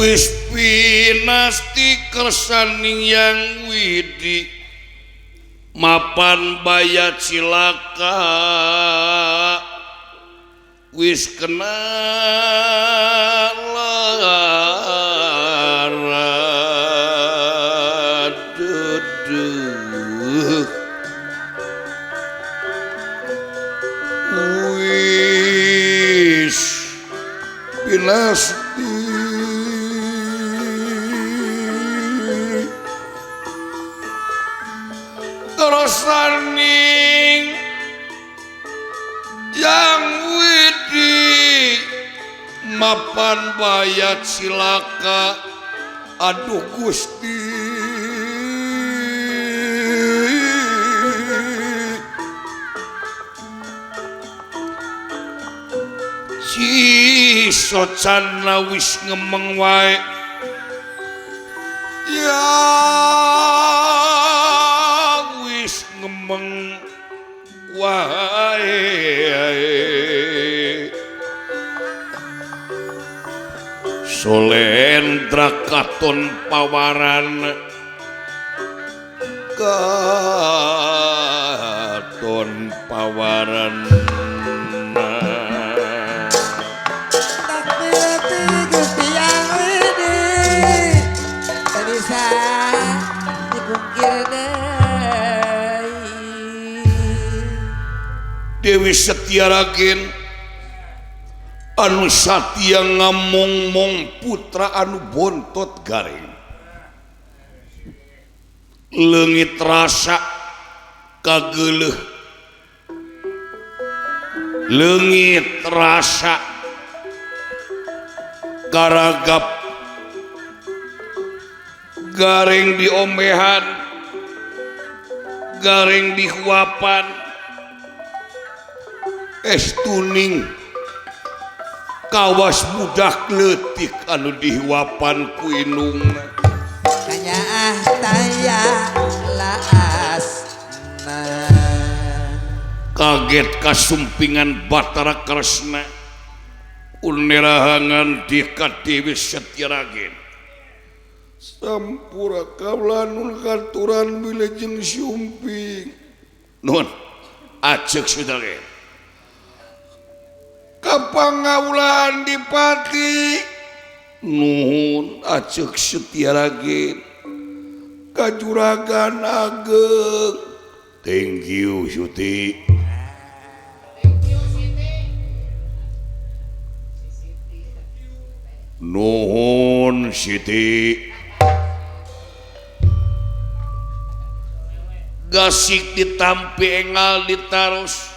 Wis pinasti kersaning Yang Widi mapan baya cilaka wis kena lara duduh wis pinasti kersaning Yang Widi mapan baya cilaka aduh Gusti Cisocana wis ngemeng wae ya wis ngemeng wae Solendra katon pawaran katon pawaran Gusti Yang Widi teu bisa dipungkir deui. Dewi Setiaragen anu satya ngamong-mong putra anu bontot garing leungit rasa kageuleuh leungit rasa karagap garing diombehan garing dihuapan es tuning kawas budak leutik anu dihuapan ku indungna kanyaah taya laasna kaget kasumpingan Batara Kresna unerahangan di ka Dewi Setiaragen sampura kaula nun katuran wilujeng sumping nuhun aceuk Setiaragen kapangaulaan dipati nuhun aceuk Setiaragen ka juragan ageng thank you Suti nuhun Siti gasik ditampi engal ditaros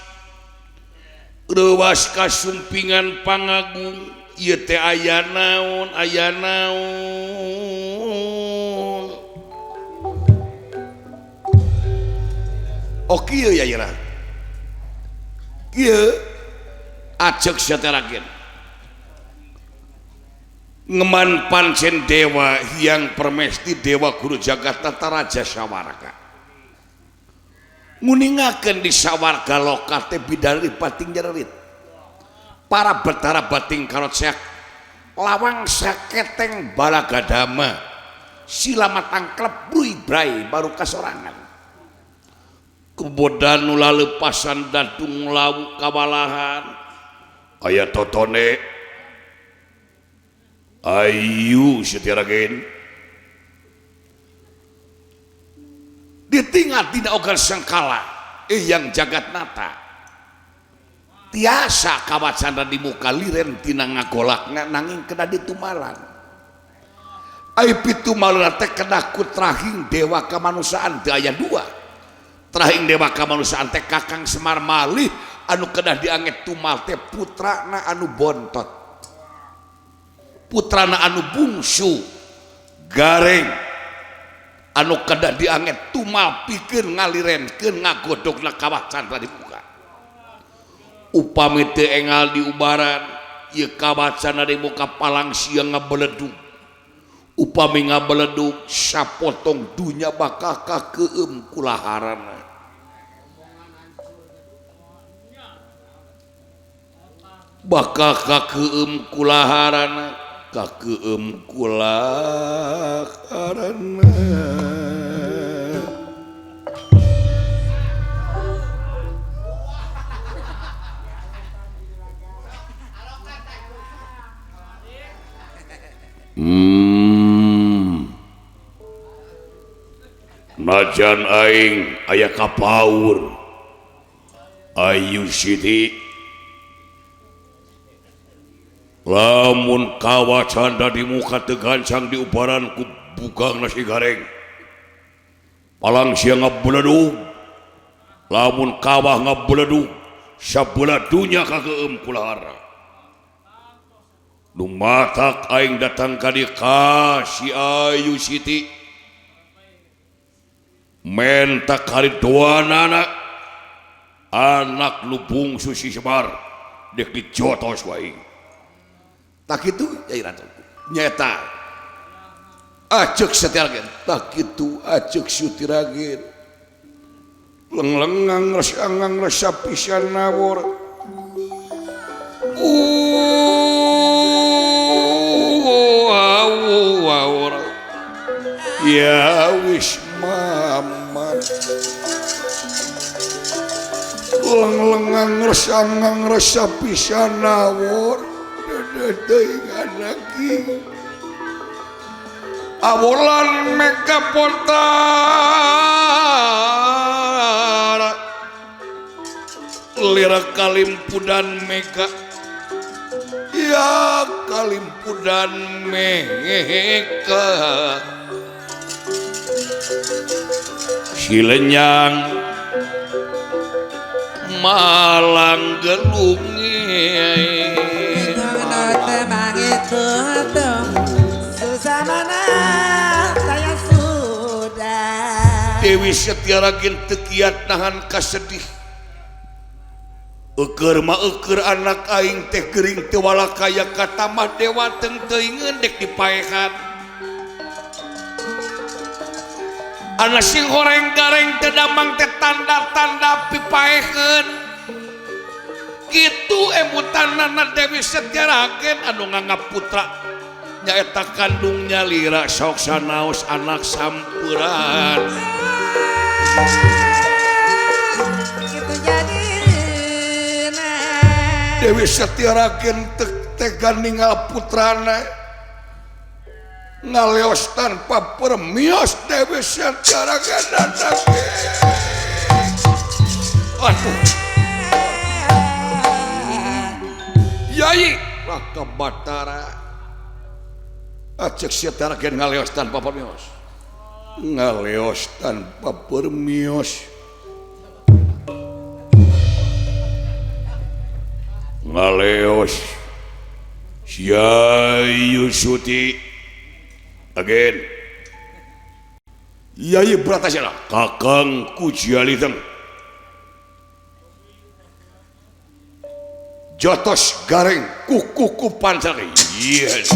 reuwas kasumpingan pangagung ieu teh aya naon aya naon oh kieu ya ira kieu aceuk Setiaragen ngeman pancen dewa Hyang Permesti Dewa Guru Jagat Tata Raja Sawarga nguningakeun di sawarga loka teh bidadari bating jererit para betara bating karotseak lawang saketeng balagadama sila matangklep brui brai baru kasorangan kebodan nu lalepasan dadung lawu kawalahan aya totone ayu Setiaragen ditinggal tidak ogan sangkala yang jagat nata tiasa kawacana di muka liren tina ngagolakna nanging kena ditumalan Ai pitumalna teh kedah ku trahing dewa kamanusiaan teu aya dua. Trahing dewa kamanusiaan teh Kakang Semar malih anu kedah dianget tumal teh putrana anu bontot. Putrana anu bungsu Gareng anu kedah dianget tumal pikeun ngalirenkeun ngagodogna kawah candra dibuka. Upami teu engal diubaran ieu kawah candra dibuka palang siang ngabeledug. Upami ngabeledug sapotong dunya bakal kakeum kulaharana. Bakal kakeum kulaharana, kakeum kulaharana. Najan aing aya kapaur Ayu Siti lamun kawah canda di muka teu gancang diubaran ku bugang nasi gareng palang sia ngabeledug lamun kawah ngabeledug sabelah dunya kakeum kulahara nu matak aing datang ka dieu ka si Ayu Siti menta karidoanana anak nu bungsu si Semar dek dijotos wae. Tak kitu Yai Ratu nyata aceuk Setiaragen tak kitu aceuk Sutiragen lenglengang resangang resa pisan nawor ya wis maman lenglengang resangang resa pisan nawor deudeuh lagi awolan mega portara lira kalimpudan mega ya kalimpudan mega si lenyang malang gelunge Dewi Setiaragen teu kiat nahan kasedih. Eueur mah eueur anak aing teh gering teu walakaya katamah dewa teung teuingeun dek dipaehan. Anak sing horeng gareng teu damang teh tanda-tanda pipaeheun. Kitu emutanana Dewi Setiaragen anu nganggap putra nyaeta kandungnya lira sok sanaos anak sampuran. Dewi Setiaragen tega ninggal putrana ngaleos tanpa permios Dewi Setiaragen datang. Aduh Yai Raka Batara acek Setiaragen ngaleos tanpa permios, ngaleos tanpa permios, ngaleos Yayu Suti again Yai Bratasena kakang Kujialiteng jotos gareng kuku pancar. Yes.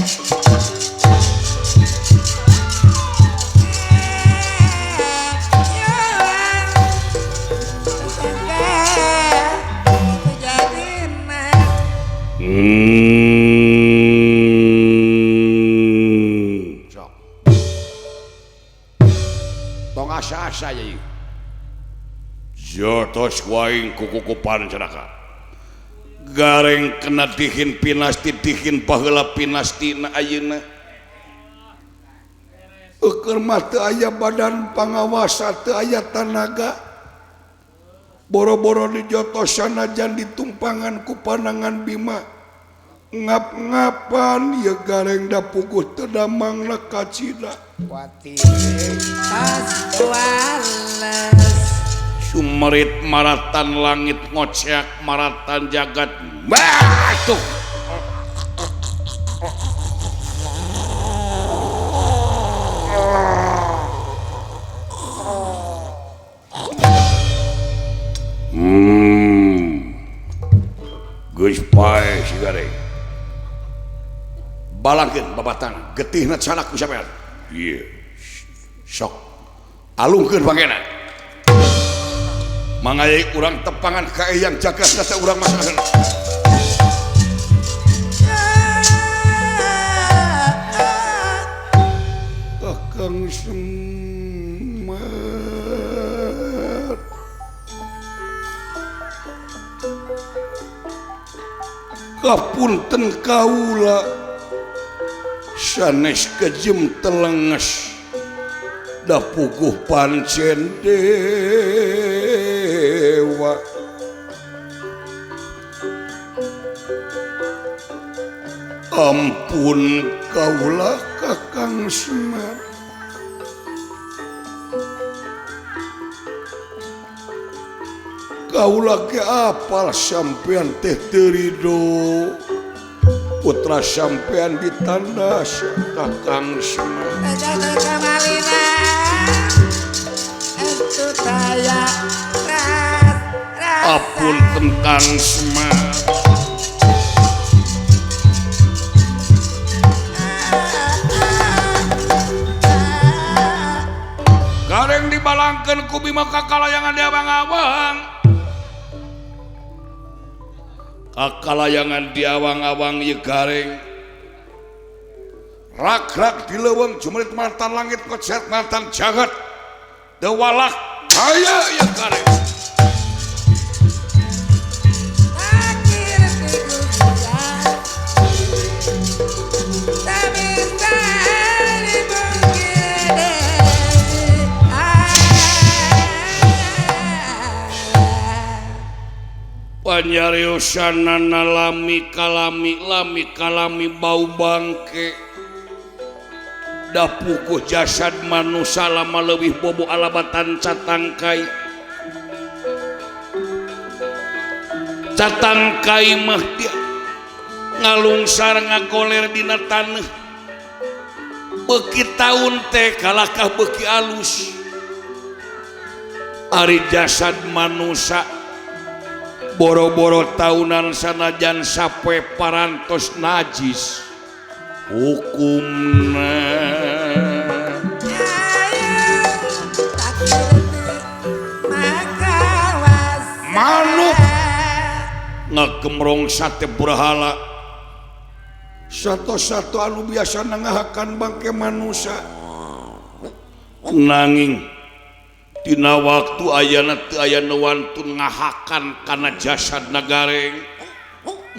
Sok. Tong asa-asa yai. Jotos waing kuku pancaraka. Gareng kena dihin pinasti dihin baheula pinastina ayeuna. Eueur mah teu aya badan pangawasa, teu aya tanaga. Boro-boro dijotos sanajan ditumpangan ku panangan Bima. Ngap-ngapan ya gareng da puguh teu damangna kacida. Sumerit maratan langit ngoceak maratan jagat. Batuh. Geus pae si gareng. Balangkeun babatang getihna canak ku sampean. Ieu. Sok. Alungkeun bangena. Mangayai urang tepangan ka eyang jagat teh urang masalah. Kakang Semar. Kapunten kaula sanes kejem telenges da puguh pancen dewa. Ampun kaula Kakang Semar. Kaula ge apal sampean teh teu rido. Putra sampean ditandas Kakang Semar. Ampun tentang Semar. Gareng dibalangkeun ku Bima ka kalayangan di awang-awang. Kakalayangan di awang-awang ieu gareng. Rak-rak di leuweung jumerit maratan langit kocet maratan jagat. Dewalak kaya ieu gareng. Panyariosanana lami kalami lami kalami bau bangke da puguh jasad manusia lama leuwih bobo alabatan catangkai catangkai mah dia ngalungsar ngagoler dina taneuh beuki taun teh kalakah beuki alus ari jasad manusia boro-boro tahunan sanajan sapoe parantos najis hukumna manuk ngagemrong sate berhala satu-satu anu biasa ngahakan bangke manusia nanging dina waktu ayana teu aya nu wantun ngahakan kana jasad nagareng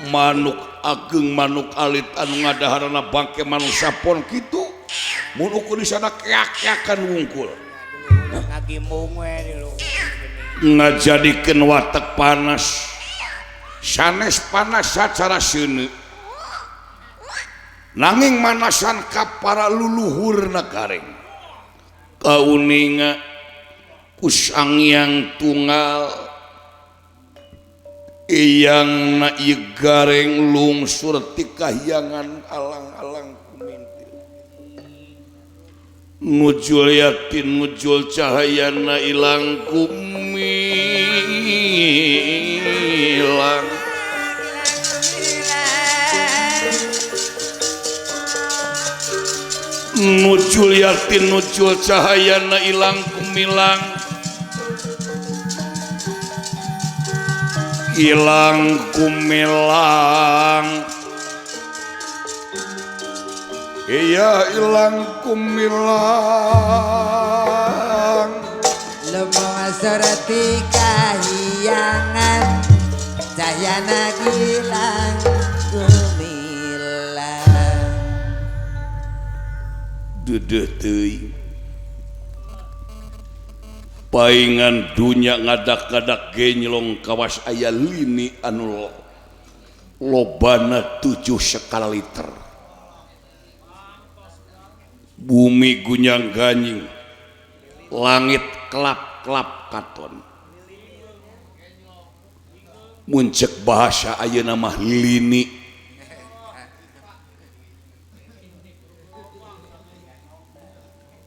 manuk ageng manuk alit anu ngadaharana bangke manusia pon kitu mun ukur di sana keak-keakan wungkul ngajadikeun watek panas sanes panas sacara seuneu nanging manasan ka para luluhur nagareng kauninga ku Sang Hyang Tunggal Eyang na ieu gareng lungsur ti kahyangan alang-alang kumintil nujul yakin nujul cahayana ilang kumilang nujul yakin nujul cahayana ilang kumilang ilang kumilang iya ilang kumilang lemong soroti kahiyangan cahayana gilang kumilang dedeh teuing paingan dunya ngadak-ngadak genyelong kawas aya lini anu Lobana 7 skala liter. Bumi gunyang ganying, langit kelap-kelap katon. Muncek bahasa ayeuna mah lini.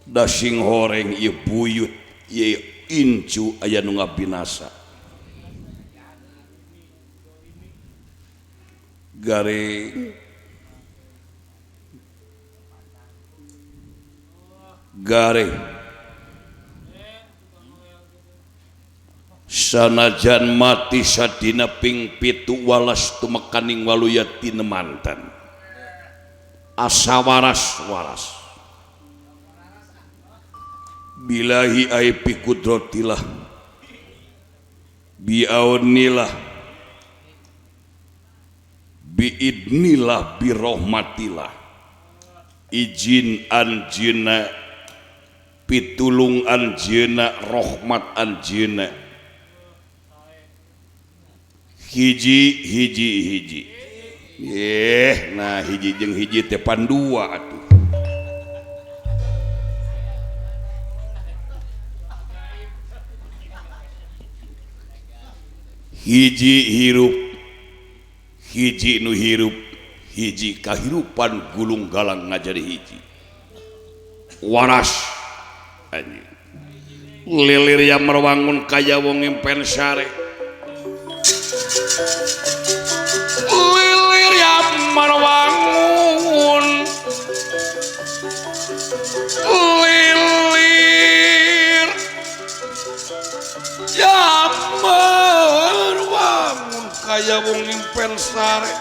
Da sing horeng ieu buyut ieu incu aya nu ngabinasa. Garing garing sanajan mati sadina ping 7 walas tumekaning waluya tinemanten asa waras waras bilahi ai bi kudratillah biaunillah biidnillah birahmatillah izin anjeunna pitulung anjeunna rahmat anjeunna hiji hiji hiji nah hiji jeung hiji teh pan dua atuh. Hiji hirup hiji nu hirup hiji kahirupan gulung galang ngajadi hiji waras anjing lilir yang merwangun kaya wong impen sare lilir yang merwangun lilir yang merwangun kaya wong impen sare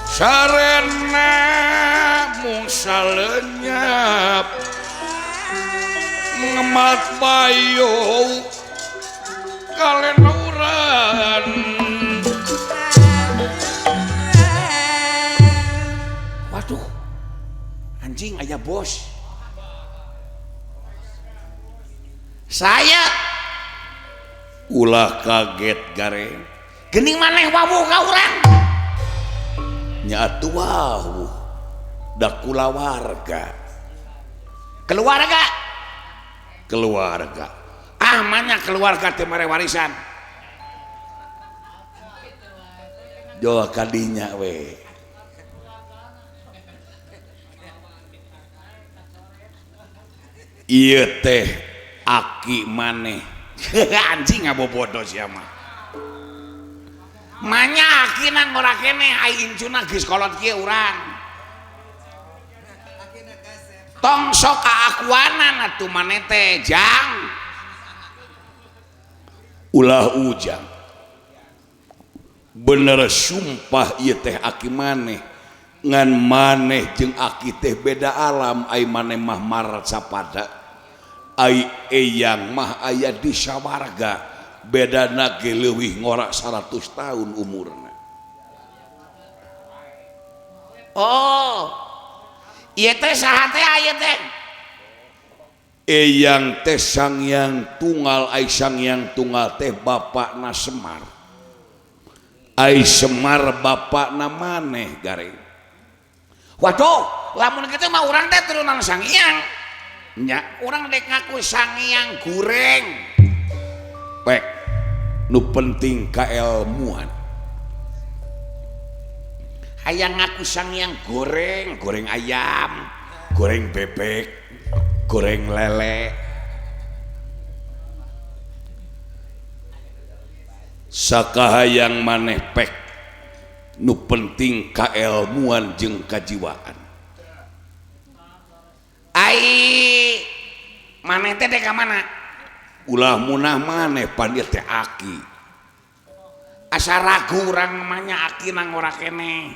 sarena mung salenyap ngemat bayo kalenuran. Waduh, anjing aya bos. Saya ulah kaget gareng. Gening maneh wawuh ka urang. Nya atuh wawuh da kulawarga. Keluarga. Keluarga. Ah mana keluarga teh mere warisan. Jol kadinya we. Ieu teh aki maneh. Anjing ngabobodo sia mah. Manya akina ngora keneh ai incuna geus kolot kieu urang. Tong sok kaakuanan atuh maneh teh jang. Ulah ujang. Bener sumpah ieu teh aki maneh. Ngan maneh jeung aki teh beda alam, ai maneh mah marcapada. Ai eyang mah aya di sawarga. Bedana ge leuwih ngora 100 tahun umurna. Oh. Ieu teh saha teh ieu teh? Eyang teh Sangyang Tunggal, ai Sangyang Tunggal teh bapakna Semar. Ai Semar bapakna maneh garing. Waduh, lamun kitu mah urang teh turunan Sangyang. Nya, urang dek ngaku Sangyang goreng. Pek, nu penting kaelmuan. Hayang ngaku Sangyang goreng, goreng ayam, goreng bebek, goreng lele. Sakahayang maneh pek, nu penting kaelmuan jeung kajiwaan. Ai maneh teh dek ka mana? Ulah munah maneh pan ieu teh aki. Asa ragu urang mah aki nang ora keneh.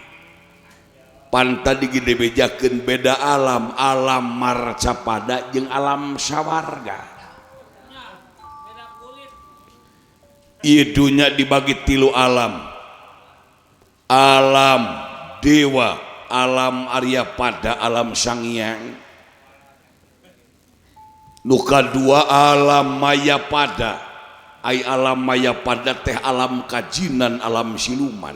Pan tadi ge dibejakeun beda alam, alam marcapada jeung alam sawarga. Ieu dunya dibagi 3 alam. Alam dewa, alam Arya Pada, alam Sangyang. Nu kadua alam Maya Pada, Ai alam maya pada teh alam kajinan alam siluman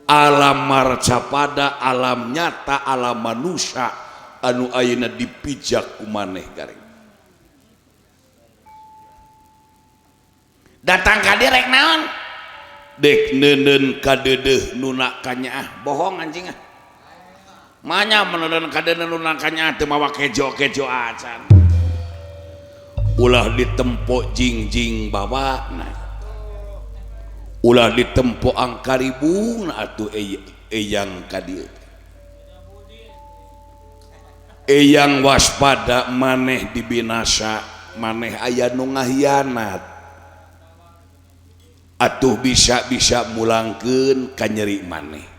alam marcapada alam nyata alam manusia anu ayeuna dipijak ku maneh gareng datang ka dieu rek naon dek neuneun kadeudeuh nu kanyaah bohong anjing ah manya meneun kadeudeuh nu kanyaah teu mawa kejo-kejo acan ulah ditempo jingjing bawana ulah ditempo angkaribung atuh eyang ka dieu eyang waspada maneh dibinasa maneh aya nu ngahianat atuh bisa-bisa mulangkeun ka nyeri maneh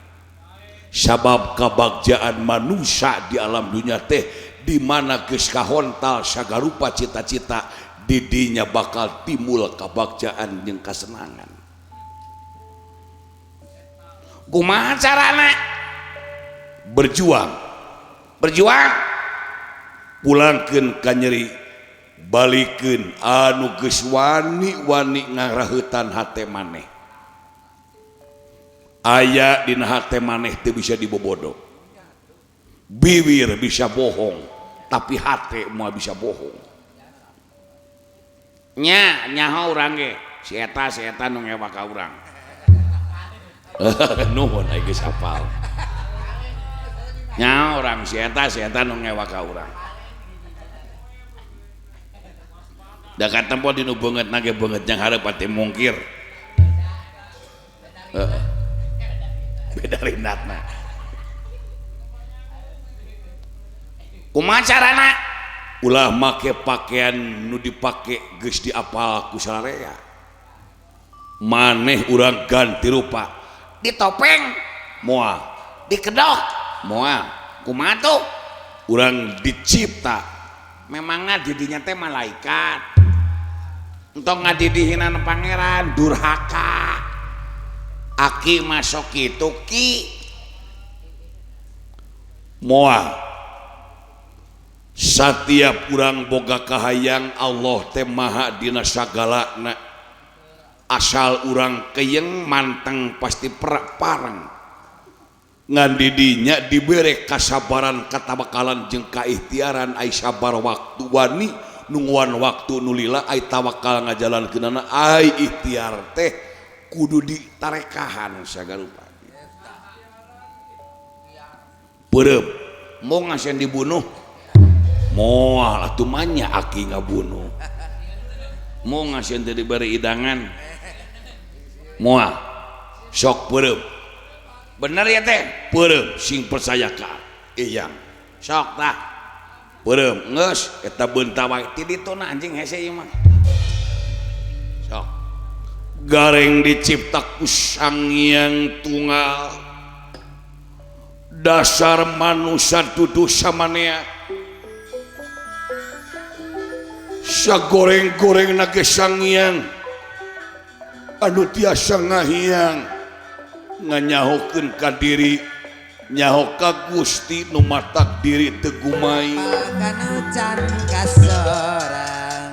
sabab kabagjaan manusia di alam dunia teh di mana geus kahontal sagarupa cita-cita didinya bakal timbul kabagjaan jeung kasenangan. Kumaha carana? Berjuang. Berjuang pulangkeun ka nyeri balikeun anu geus wani-wani ngaraheutan hate maneh. Aya dina hate maneh teu bisa dibobodo. Bibir bisa bohong, tapi hate moal bisa bohong. Nya nyaho urang ge, si eta nu ngewa ka urang. Nuhun ai geus hafal. Nyaho urang si eta nu ngewa ka urang. Da katempo dinu beungeut na ge beungeut jang hareup ati mungkir. Heeh. Beda rinatna. Kumaha carana? Ulah make pakaian nu dipake geus diapal ku sararea. Maneh urang ganti rupa. Ditopeng moal, dikedok moal. Kumaha tuh? Urang dicipta. Memangna didinya teh malaikat. Entong ngadidihinan pangeran durhaka. Aki masuk kitu ki. Moal. Setiap urang boga kahayang Allah teh maha dina sagalana. Asal urang keyeng manteng pasti perak pareng. Ngan didinya dibere kasabaran katabakalan jeung kaihtiaran ai sabar waktu wani nungguan waktu nulila ai tawakal ngajalankeunana ai ikhtiar teh kudu ditarekahan sagarupa. Peureum mong ngasen dibunuh moal atuh manya aki ngabunuh. Mau ngasih teu diberi idangan moal sok peureum. Bener ya teh? Peureum sing percaya ka eyang. Sok tah. Peureum geus eta beunta wae ti dituna anjing hese ieu mah. Sok. Gareng dicipta ku Sang Hyang Tunggal. Dasar manusia duduh samanea. Sagoreng-goreng nage sangiang anu tiasa ngahiang nganyahokeun ka diri nyaho ka Gusti nu matak diri teu gumai kanu can kasorang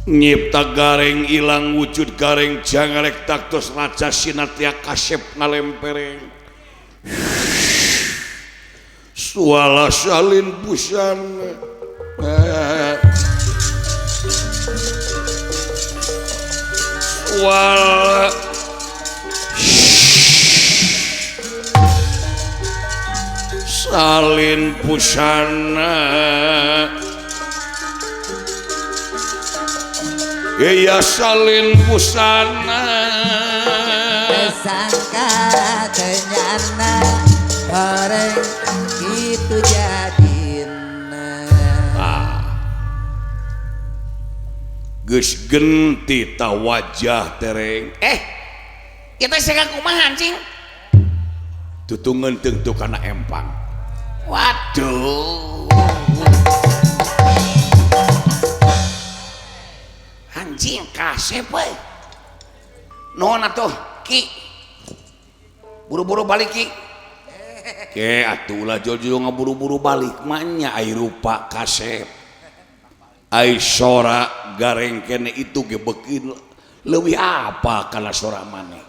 nyipta gareng ilang wujud gareng jangarek taktos raja sinatya kasep ngalempereng suala salin busana wala salin busana iya salin busana sangka tenyana horeng kitu jadi geus genti ta wajah tereng kita sega kumaha anjing tutungeun teu kana empang waduh anjing kasep we nuhun atuh ki buru-buru balik ki ke atuh ulah jol-jol ngaburu-buru balik mah nya ai rupa kasep Ai sora gareng kene itu ge beukeun leuwih apa kana sora maneh.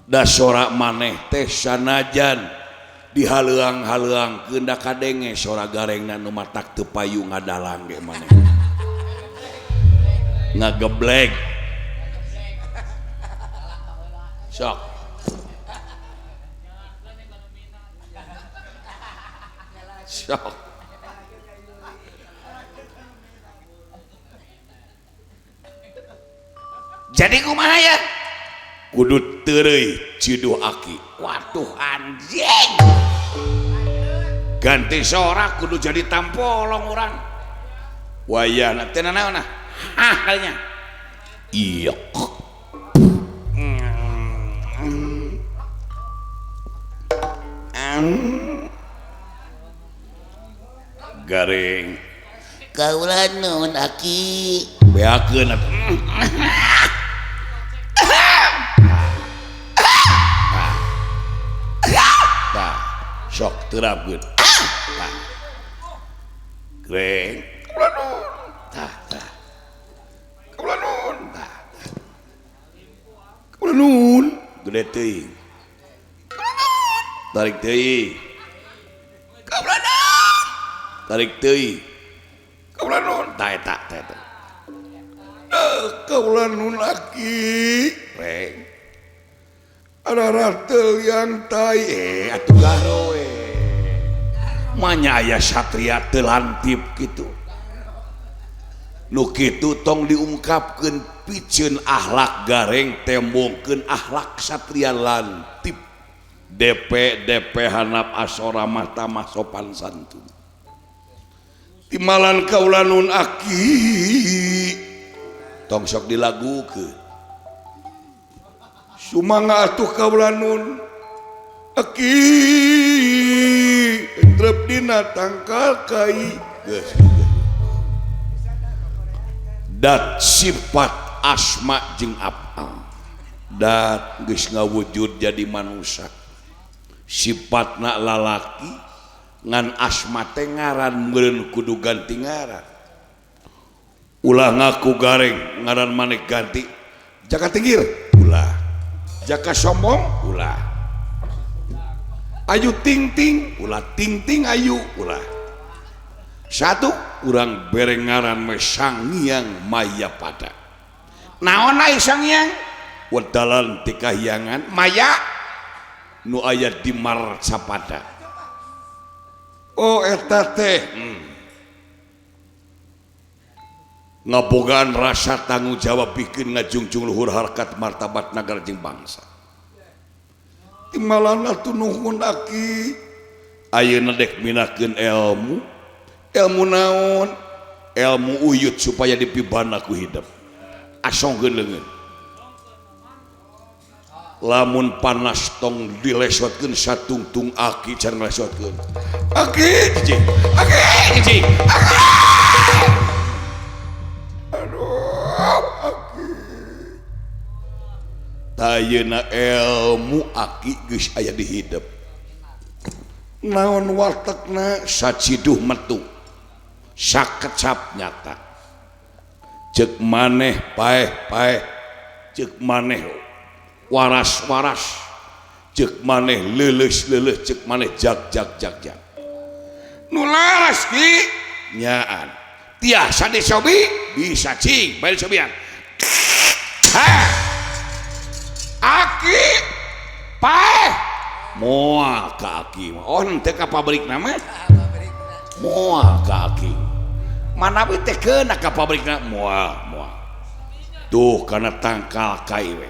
Da sora maneh teh sanajan dihaleuang-haleuangkeun da kadenge sora garengna nu matak teu payu ngadalang ge maneh. Ngageblek. Sok. Sok. Jadi kumaha ya? Kudu teureuy ciduh aki. Waduh anjing. Ganti sora kudu jadi tampolong urang. Wayahna teh nanaon ah? Ah kalinya. Iya. Garing. Kaula nuhun aki. Beakeun atuh. Tah, sok terapkeun. Tah. Greng. Kaula nuhun. Tah, tah. Kaula nuhun. Tah, tah. Kaula nuhun. Gede teuing. Kaula nuhun. Tarik teuing. Kaula nuhun. Tarik teuing. Kaula nuhun. Tah eta, tah eta. Kaula nuhun aki. Reng. Ada yang tai atuh garo we. Manya aya satria teu lantip kitu. Nu kitu tong diungkapkeun piceun akhlak gareng tembongkeun akhlak satria lantip. DP DP hanap asora mah tamah sopan santun. Timalan kaula nun aki. Tong sok dilagukeun. Sumangga atuh kaula nun aki entrep dina tangkal kai. Geus dat sifat asma jeung afal dat geus ngawujud jadi manusia sifatna lalaki ngan asma teh ngaran meureun kudu ganti ngaran. Ulah ngaku gareng ngaran maneh ganti jaka tinggir ulah. Jaka sombong ulah. Ayu ting ting ulah ting ting ayu ulah. Satu urang bere ngaran we Sangiang Maya Pada. Naon ai Sangiang? Wedalan ti kahyangan maya nu aya di Marcapada. Oh eta teh ngabogaan rasa tanggung jawab bikin ngajungjung luhur harkat martabat nagara jeung bangsa. Timalana atuh nuhun aki. Ayeuna dek minakeun ilmu. Ilmu naon? Ilmu uyut supaya dipibana ku hidup. Asongkeun leungeun. Lamun panas tong dilesotkeun satungtung aki can ngalesotkeun. Aki cicing. Aki cicing. Aki. Ayeuna ilmu aki geus aya di hidup. Naon watekna saciduh metu. Sakecap nyata. Ceuk maneh paeh-paeh, ceuk maneh waras-waras, ceuk maneh leuleus-leuleus, ceuk maneh jag-jag-jag-jag. Nu laras ki nyaan. Tiasa dicobi bisa cing bae dicobian. Ha! Aki paeh moal ka aki mah. Oh henteu ka pabrikna mah moal ka aki manawi teh keuna ka pabrikna moal moal tuh kana tangkal kai we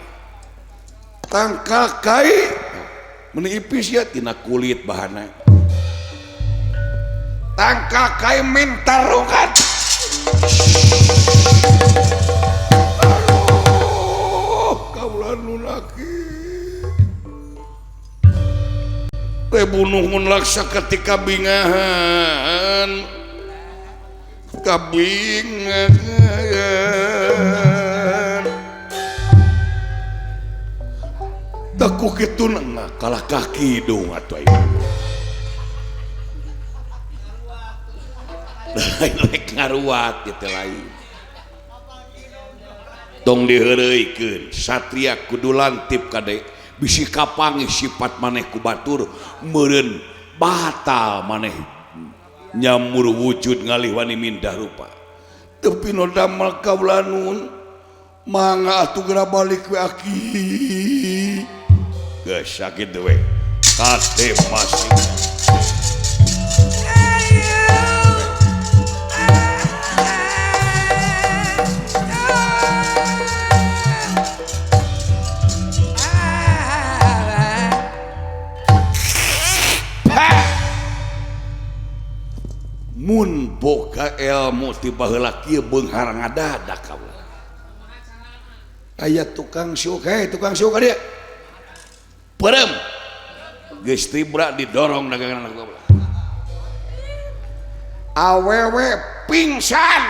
tangkal kai meuni ipis ya tina kulit bahana tangkal kai mintarungan. Teh bunuhun laksa ketika bingahan kabingahan teku kitu kalah kaki dong atuh aing. Lain rek ngaruat ieu teh lain. Tong diheureuykeun satria kudu lantip kade bisi kapanggih sifat maneh ku batur meureun batal maneh nyamur wujud ngalih wani mindah rupa. Tepi no damel kaula nun mangga atuh geura balik we aki. Geus sakitu we kate masing. Mun boga ilmu ti baheula kieu beunghar ngadadak kaula. Aya tukang siuk, hei tukang siuk ka dieu. Peureum. Geus tibra didorong dagangan anak kaula. Awewe pingsan.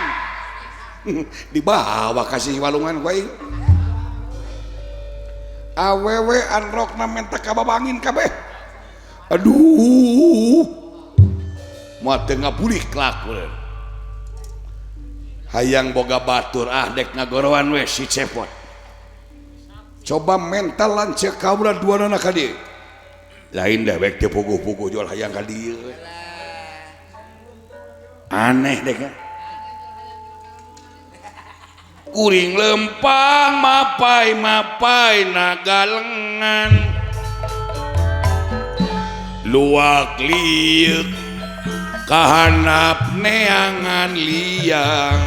Dibawa ka si walungan ku aing. Awewe anrokna menta kababangin kabeh. Aduh. Moal teu ngabulih kelakuan. Hayang boga batur ah dek ngagorowan we si cepot. Coba mental lanceuk kaula duanana ka dieu. Lain dewek teu puguh-puguh jual hayang ka dieu. Aneh dek. Kuring lempang mapai-mapai nagalengan. Luak liuk kahanap neangan liang.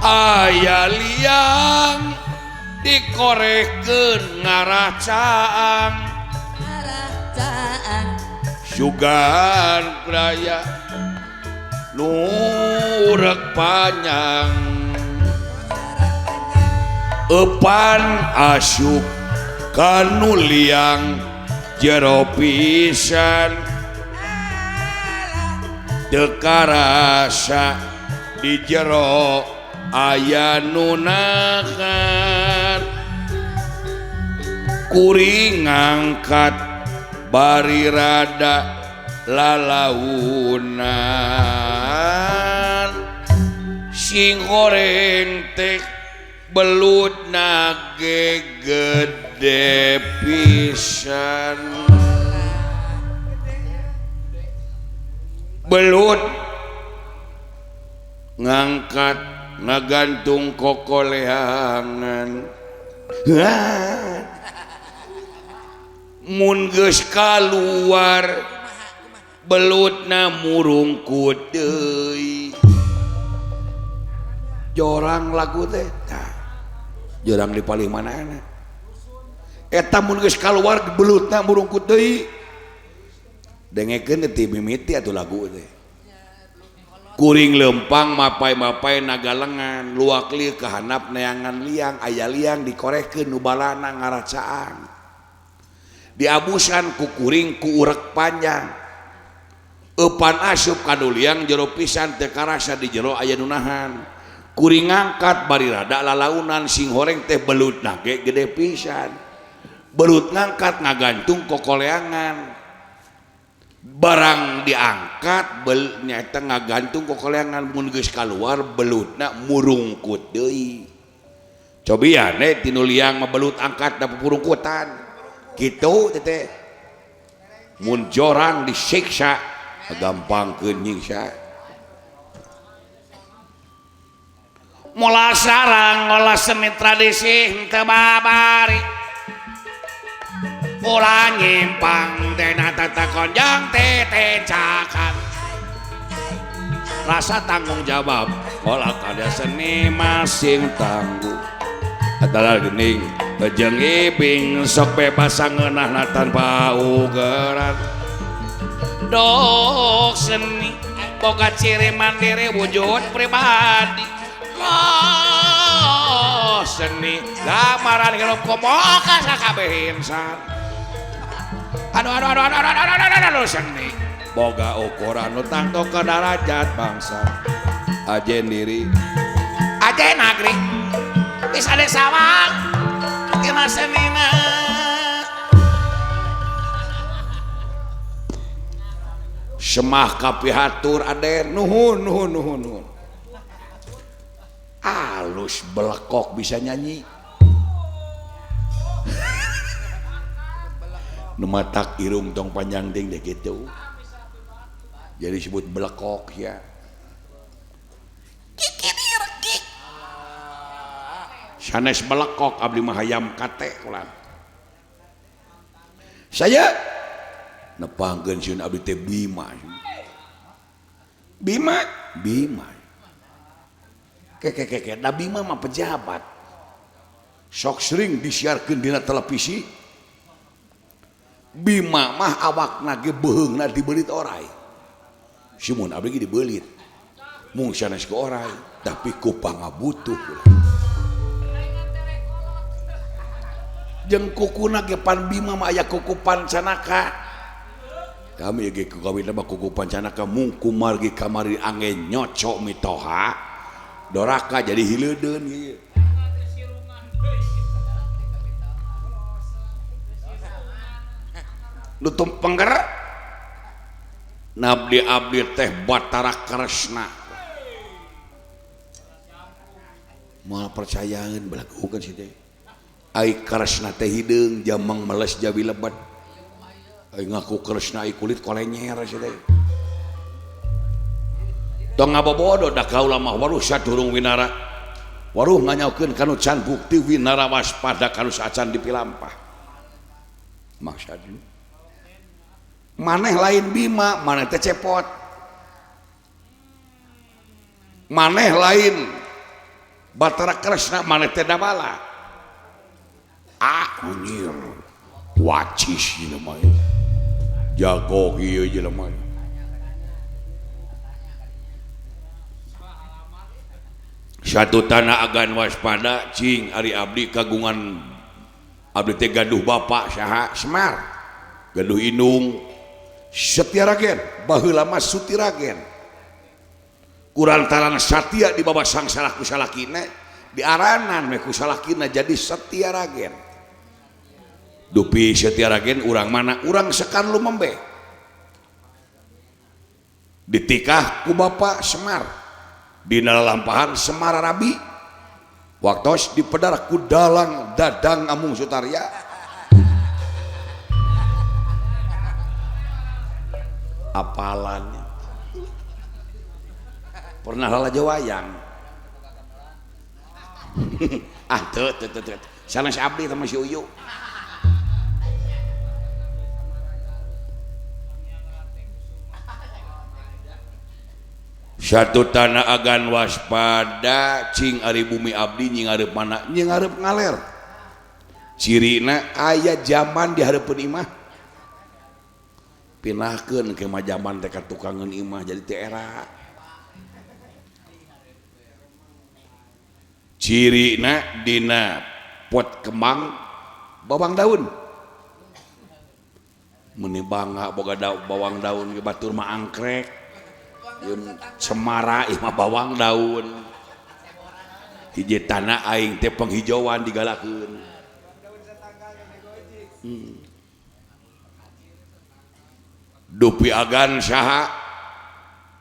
Aya liang dikorekeun ngaracaang. Sugan raya nurek panjang. Eupan asup kanu liang jero pisan. Teu karasa di jero aya nu nahan. Kuring ngangkat bari rada lalaunan. Sing goreng teh belut nage gede pisan. Belut ngangkat ngagantung kokoleangan. Mun geus kaluar belutna murungkut deui. Jorang lagu teh tah. Jorang di palih manana. Eta mun geus kaluar belutna murungkut deui. Dengekeun teh mimiti atuh lagu teh. Kuring lempang mapai-mapai nagalengan, luak lieu kahanap neangan liang, aya liang dikorekeun nu balana ngaracaang. Diabusan ku kuring ku urek panjang. Eupan asup ka nu liang jero pisan teu karasa di jero aya nu nahan. Kuring ngangkat bari rada lalaunan sing horeng teh belutna ge gede pisan. Belut ngangkat ngagantung kokoleangan. Barang diangkat bel nyata ngagantung kokoleangan mun geus kaluar belutna murungkut deui. Cobian we tinu liang mah belut angkat da pupurungkutan. Kitu teh. Mun jorang disiksa gampangkeun nyiksa. Molah sarang ngolah seni tradisi henteu babari. Ulah nyimpang dena tata konjang tetecakan. Rasa tanggung jawab olah karya seni masing tangguh. Antara gening jeung ibing sok bebas sangeunahna tanpa ugeran. Dok seni boga ciri mandiri wujud pribadi. Loh seni lamaran hirup komo ka sakabeh insan. Aduh aduh aduh aduh aduh aduh aduh aduh seni boga ukuran nu tangto ke derajat bangsa. Ajen diri ajen agri bisa desawang tina senina. Semah kapihatur Aden nuhun nuhun nuhun nuhun. Alus belekok bisa nyanyi. Nu matak irung tong panjang ding deh gitu. Jadi disebut belekok ya. Sanes belekok abdi mah hayam kate ulah. Saya nepangkeun sieun abdi teh Bima. Bima, Bima. Keke da Bima mah pejabat. Sok sering disiarkeun dina televisi. Bima mah awakna ge beuheungna dibeulit orai. Simun abdi ge dibeulit. Mung sanes ku orai, tapi ku pangabutuh ulah. Jeung kukuna ge pan Bima mah aya kuku pancanaka. Kami ge kawin mah kuku pancanaka mung kumargi kamari ange nyocok mitoha doraka jadi hileudeun ieu. Nu tumpengger nabdi abdi teh Batara Kresna. Moal percayaeun belagukeun si teh. Ai Kresna teh hideung jamang meles jawi lebat. Ai ngaku Kresna ai kulit kolenyer si teh. Tong ngabobodo da kaula mah waruh sadurung winara. Waruh nganyaokeun kanu can bukti winara waspada kanu sacan dipilampah. Maksudna maneh lain Bima, maneh teh cepot. Maneh lain Batara Kresna, maneh teh Dabala. Ah, anjir. Wacis jelema ieu. Jago ieu jelema. Satu tanah agan waspada cing ari abdi kagungan abdi teh gaduh bapak saha Semar. Gaduh indung Setiaragen, baheula mah Sutiragen. Kurantaran satia di bawah sangsara ku salakina, diaranan we ku salakina jadi Setiaragen. Dupi Setiaragen urang mana? Urang Sekar Lumembe. Ditikah ku bapak Semar. Dina lalampahan Semar Rabi. Waktos dipedar ku dalang Dadang Amung Sutarya. Apalannya pernah lalajo wayang. Ah teu teu teu sanes abdi sama si Uyu. Satu tanah agan waspada cing ari bumi abdi nying areup mana nying areup ngaler. Cirina aya jaman di hareupeun imah. Pinahkeun ke mah jaman teh ka tukangeun imah jadi teu era. Cirina dina pot kembang bawang daun. Meuni bangga boga bawang daun ge batur mah angkrek. Ieu cemara ieu mah bawang daun. Hiji tanah aing teh penghijauan digalakeun. Dupi agan saha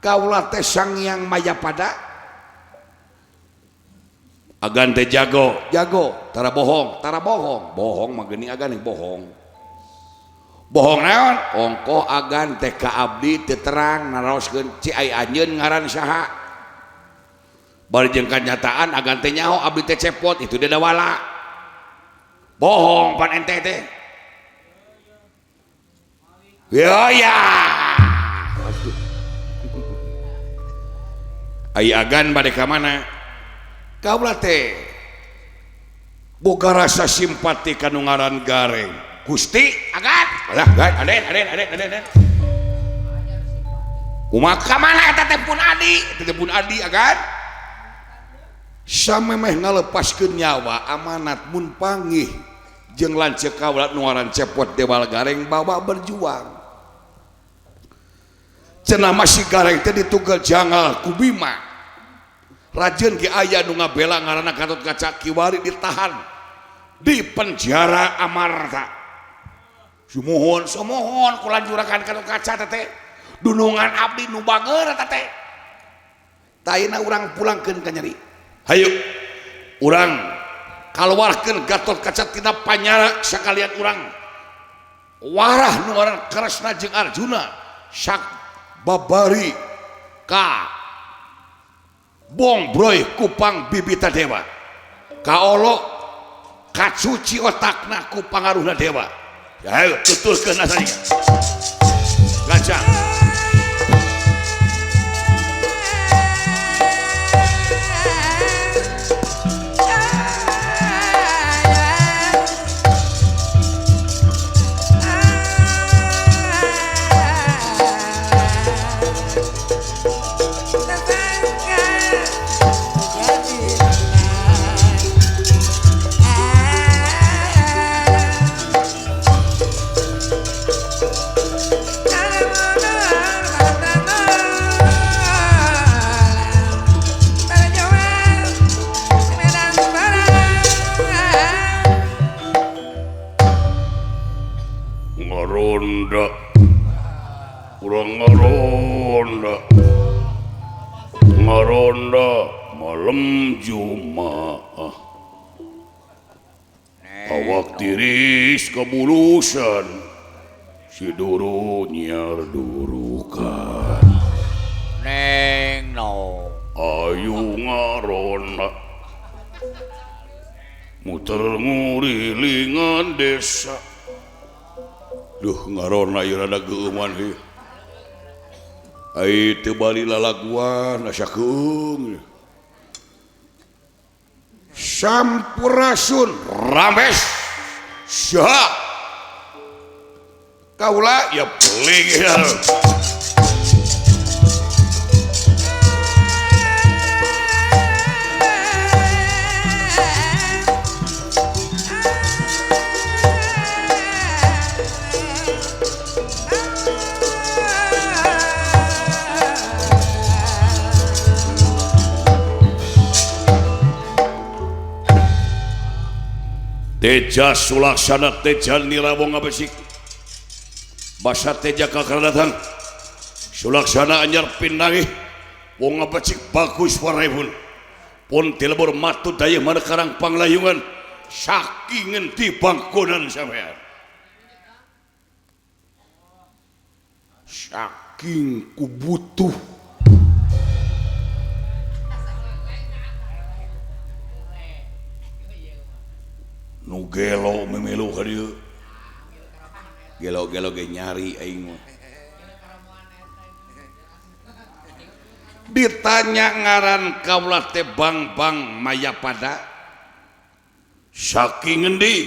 kaula teh Sangyang Mayapada. Agan teh jago, jago, tara bohong, tara bohong. Bohong mah geuning agan bohong. Bohong naon? Ongkoh agan teh ka abdi teu terang naraoskeun ci ai anjeun ngaran saha. Bari jeung kanyataan agan teh nyaho abdi teh cepot itu dia dawala. Bohong pan ente teh. Ya ya. Ai agan bade ka mana? Kaula teh boga rasa simpati ka nu ngaran Gareng. Gusti agan. Alah, aden aden aden aden aden. Kumaha ka mana eta teh pun adi? Eta teh pun adi agan. Samemeh ngalepaskeun nyawa amanat mun panggih jeung lanceuk kaula nu ngaran Cepot Dewal Gareng bawa berjuang. Cenah masih Gareng teh ditugel jangal ku Bima. Rajeun ge aya nu ngabela ngaranna Gatotkaca kiwari ditahan di penjara Amarta. Sumuhun sumuhun kulanjurakan Gatotkaca teh. Dunungan abdi nu bager eta teh. Tayna urang pulangkeun ka nyeri. Hayu urang kaluarkeun Gatot Kaca tina panyara sakalian urang. Warah nu ngaran Kresna jeung Arjuna sak babari ka Bongbroy kupang bibita dewa. Kaolo kacuci otakna ku pangaruhna dewa. Hayu tuturkeun asana. Gajah. Ngaronda malam Jumaah awak tiris kebulusan si duru nyiar durukan neng no ayu ngaronda muter ngurilingan desa. Duh ngarona ieu rada geueuman heuh. Ai teu bali lalaguan asa keung. Sampurasun rames. Saha? Kaula ya peling ya. Teja Sulaksana Teja Nirawong ngabesik basa Teja kakardatang Sulaksana anyar pinangih wong ngabesik bagus warehun pun tilebur matu dayeuh manekarang panglayungan saking ngendi bangkonan sampean saking kubutuh nu gelo memilu ka dieu gelo-gelo ge nyari aing mah ditanya ngaran kaula teh Bang-bang Mayapada saking ngendi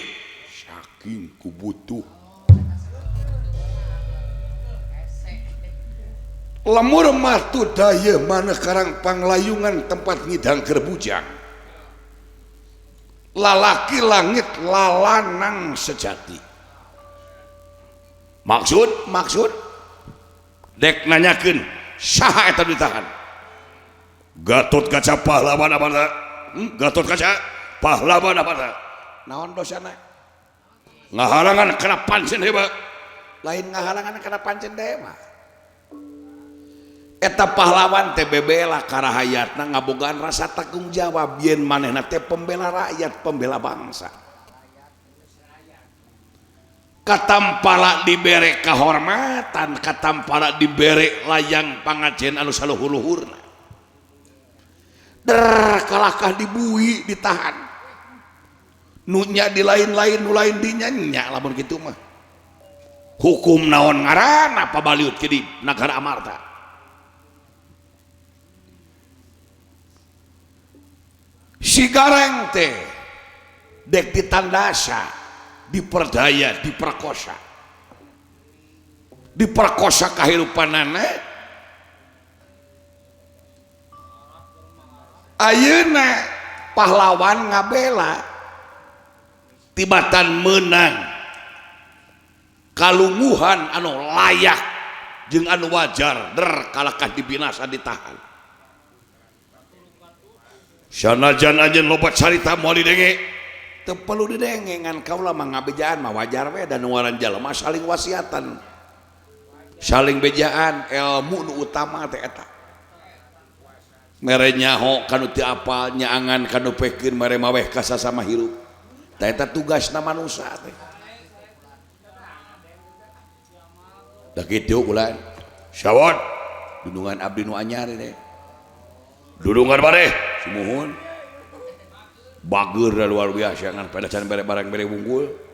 saking kubutuh lemur matu dayeuh maneh karang panglayungan tempat ngidang kerbujang lalaki langit lalanang sejati. Maksud maksud dek nanyakeun saha eta ditahan Gatot Kaca pahlawan apa tah? Gatot Kaca pahlawan apa tah? Naon dosana? Ngahalangan kana pancen hebat. Lain ngahalangan kana pancen dewa. Eta pahlawan teh bebela karahayatna ngabogaan rasa tanggung jawab yen manehna teh pembela rakyat, pembela bangsa. Katampala dibere kahormatan, katampala dibere layang pangajen anu saluhur-luhurna. Der kalakah dibui ditahan. Nu nya di lain-lain, nu lain dinya nya lamun kitu mah. Hukum naon ngaranna pabaliut ke di nagara Amarta. Si Gareng teh dek ditandasa, diperdaya, diperkosa. Diperkosa kahirupanana. Ayeuna pahlawan ngabela tibatan menang kalunguhan anu layak jeung anu wajar der kalakah dibinasa ditahan. Sanajan anjeun loba carita moal didenge teu perlu didenge ngan kaula mah ngabejaan mah wajar we dan waran jalma saling wasiatan. Saling bejaan ilmu nu utama teh eta. Mere nyaho kanu teu apal, nyaangan kanu pekeun, mere maweh ka sasama hirup. Tah eta tugasna manusa teh. Da kitu ulah. Sawot dunungan abdi nu anyar teh. Dunungan maneh sumuhun. Bager luar biasa ngan pada can bere barang bere wungkul.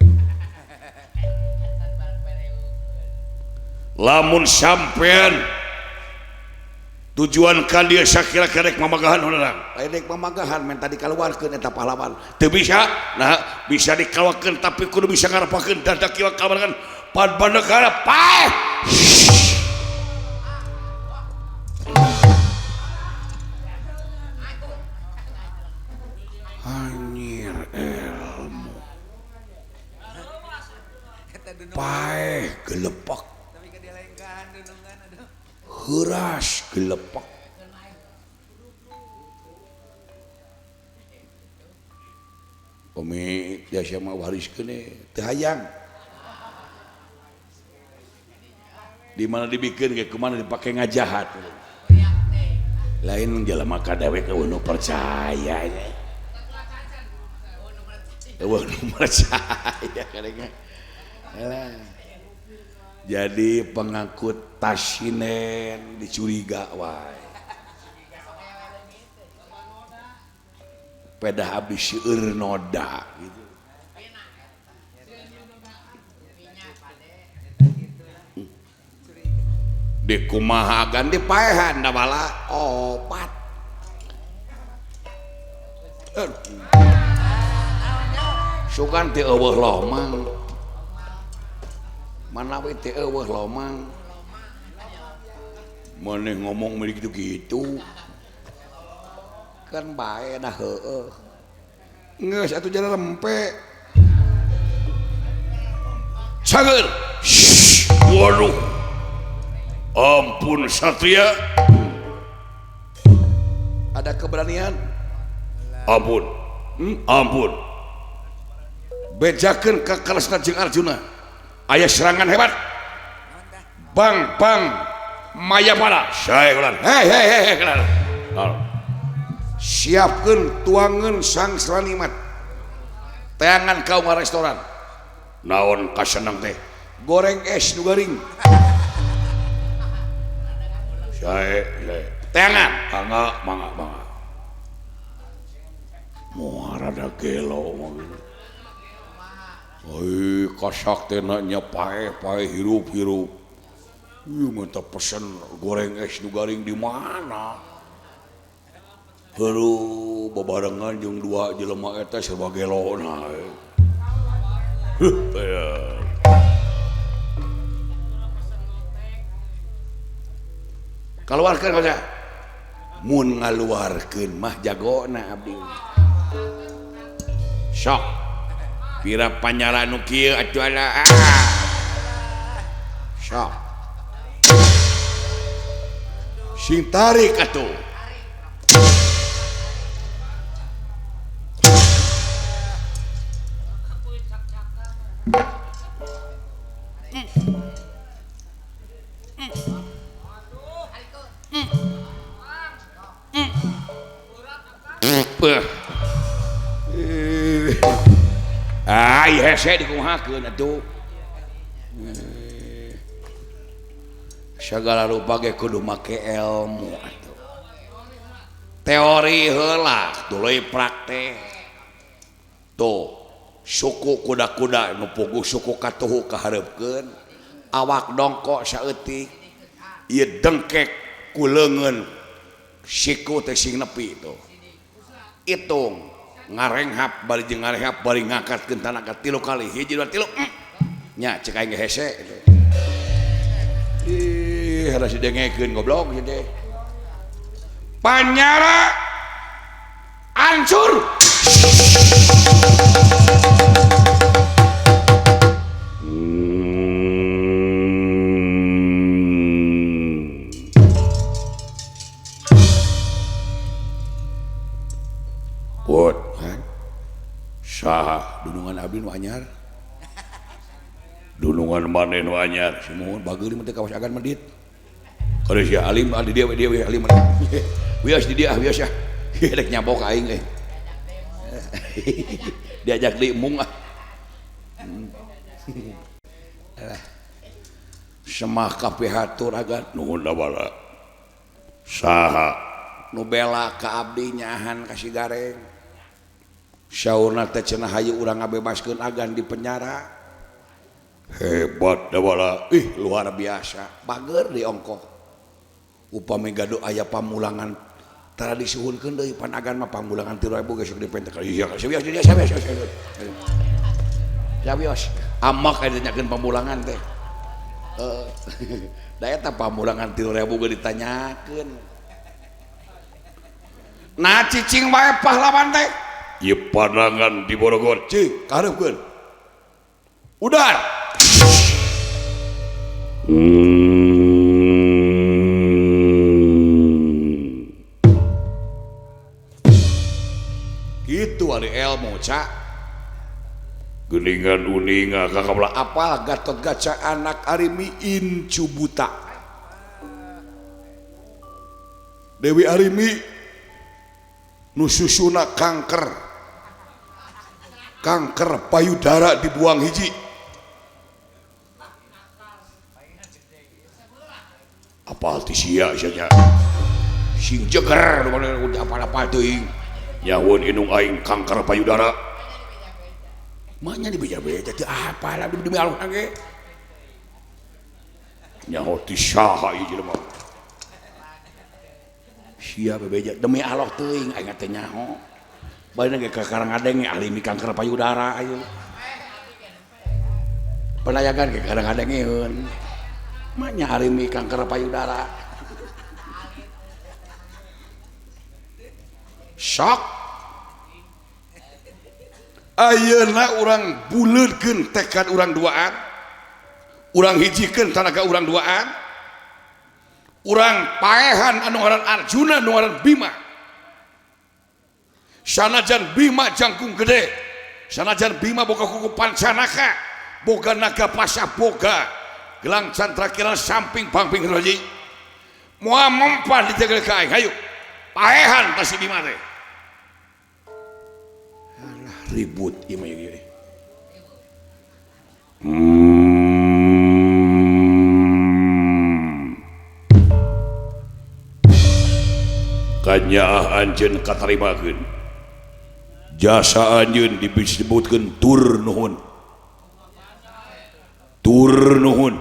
Lamun sampean tujuan ka dieu sakira kerek mamagahan urang. Lain rek mamagahan men tadi kaluarkeun eta pahlawan. Teu bisa, nah bisa dikaluarkeun tapi kudu bisa ngarepakeun dadak kieu kabarangan padbanegara paeh. Anjir ilmu. Paeh gelepak. Heuras gelepak. Umi biasa mah wariskeun teu hayang. Di mana dibikeun ge kumaha dipake ngajahat. Lain jelema ka dewek eueuh nu percaya nya. Eueuh nu percaya kadenge. Jadi pengangkut tasinen dicuriga wae. Pedah abdi seueur noda gitu. Di kumaha ganti paehan da bala opat. Sugan teu eueuh lomang. Manawi teu eueuh lomang. Maneh ngomong meni kitu-kitu. Kan bae dah heueuh. Geus atuh jalan lempe. Cager. Waduh. Ampun Satria. Ada keberanian? Ampun. Ampun. Bejakeun ka Kresna jeung Arjuna. Aya serangan hebat. Bang bang Mayapala. Saya ulan. Hei hei hei kenal. Siapkeun tuangeun sang seranimat. Teangan kaum restoran. Naon kaseneng teh? Goreng es nu garing. Saya teangan. Mangga mangga mangga. Moal rada gelo mah. Hei kasaktena nya paeh-paeh hirup-hirup. Ieu mah teh pesen goreng es nu garing di mana? Heuruh babarengan jeung dua jelema eta serba gelona. Heuh kaluarkeun ka mun ngaluarkeun mah jagona abdi. Sok pira panyara nu kieu atuh ala. Sok sing tarik atuh. Ai hese dikumahakeun atuh. Sagala rupa ge kudu make ilmu atuh. Teori heula tuluy praktek. Tuh, suku kuda-kuda nu puguh suku katuhu kahareupkeun, awak dongkok saeutik, ieu dengkek ku leungeun siku teh sing nepi tuh. Itung ngarenghap bari jeung ngarenghap bari ngangkatkeun tanaga 3 kali 1 2 3 nya cek aing ge hese gitu. Ih harus didengekeun goblok ieu teh. Panyara hancur. Saha dunungan abdi nu anyar. Dunungan maneh nu anyar sumuhun bageul mah teh kawas agan medit. Kada sia alim di dieu we alim. Wios di dieu wios ah. Rek nyabok aing euy. Diajak deui embung ah. Semah kapihatur agan nuhun dabala. Saha nu bela ka abdi nyahan ka si Gareng. Saurna teh cenah hayu urang ngabebaskeun agan di penjara. Hebat dabala, ih luar biasa, bager di ongkoh. Upami gaduh aya pamulangan tara disuhunkeun deui pan agan mah pamulangan 3000 geus dipentek. Iya, sawios di dieu sawios. Sawios, amak aya ditanyakeun pamulangan teh. Da eta pamulangan 3000 ge ditanyakeun. Nah cicing wae pahlawan teh. Ieu pandangan di Bogor cing kahareupeun. Udar. Gitu ari ilmu cak. Geuningan uninga kakabla apal Gatot Kaca anak Arimi incu buta. Dewi Arimi nu susuna kanker. Kanker payudara dibuang hiji. Apal ti sia sia sing jeger apal-apal teuing nyaun indung aing kanker payudara mah nya dibeja-beja teu apal abdi demi Allah ge nyaho ti saha ieu jelema sia bebeja demi Allah teuing aing teh nyaho bae ge ka Karangadeng ahli mi kanker payudara ayeuna panayagan ge Karangadengeun manya arimi kanker payudara sok ayeuna urang buleudkeun tekad urang duaan urang hijikeun tanaga urang duaan urang paehan anu ngaran Arjuna anu ngaran Bima sanajan Bima jangkung gede sanajan Bima boga kuku pancanaka boga naga pasah boga gelang candra kiran samping bangping roji moal mempan dijaga ka aing hayu paehan ka si Bima teh alah ribut ieu mah ieu Kanyaah anjeun katarimakeun jasa anjeun disebutkeun tur nuhun tur nuhun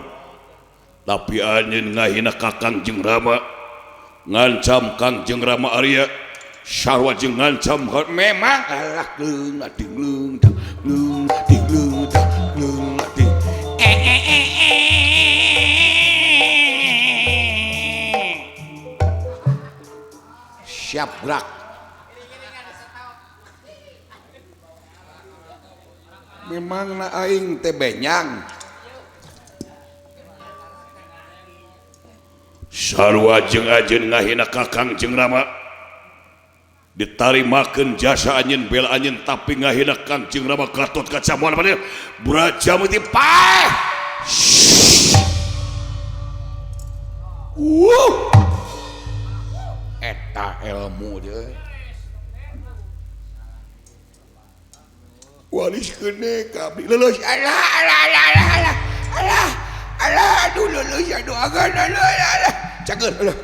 tapi anjeun ngahina Kakang jeung Rama ngancam Kang jeung Rama Arya sarua jeung ngancam memang alah leung ding leung leung ding leung leung ding siap gerak memang na aing teh benyang sarua jeung anjeun ngahina Kakang jeung Rama ditarimakeun jasa anjeun bela anjeun tapi ngahina Kang jeung Rama Gatot Kaca moal maneh braja meuti paeh eta ilmu deui walis keune ka abdi leuleus alah alah alah alah alah alah aduh leuleus aduh agan alah alah cager alah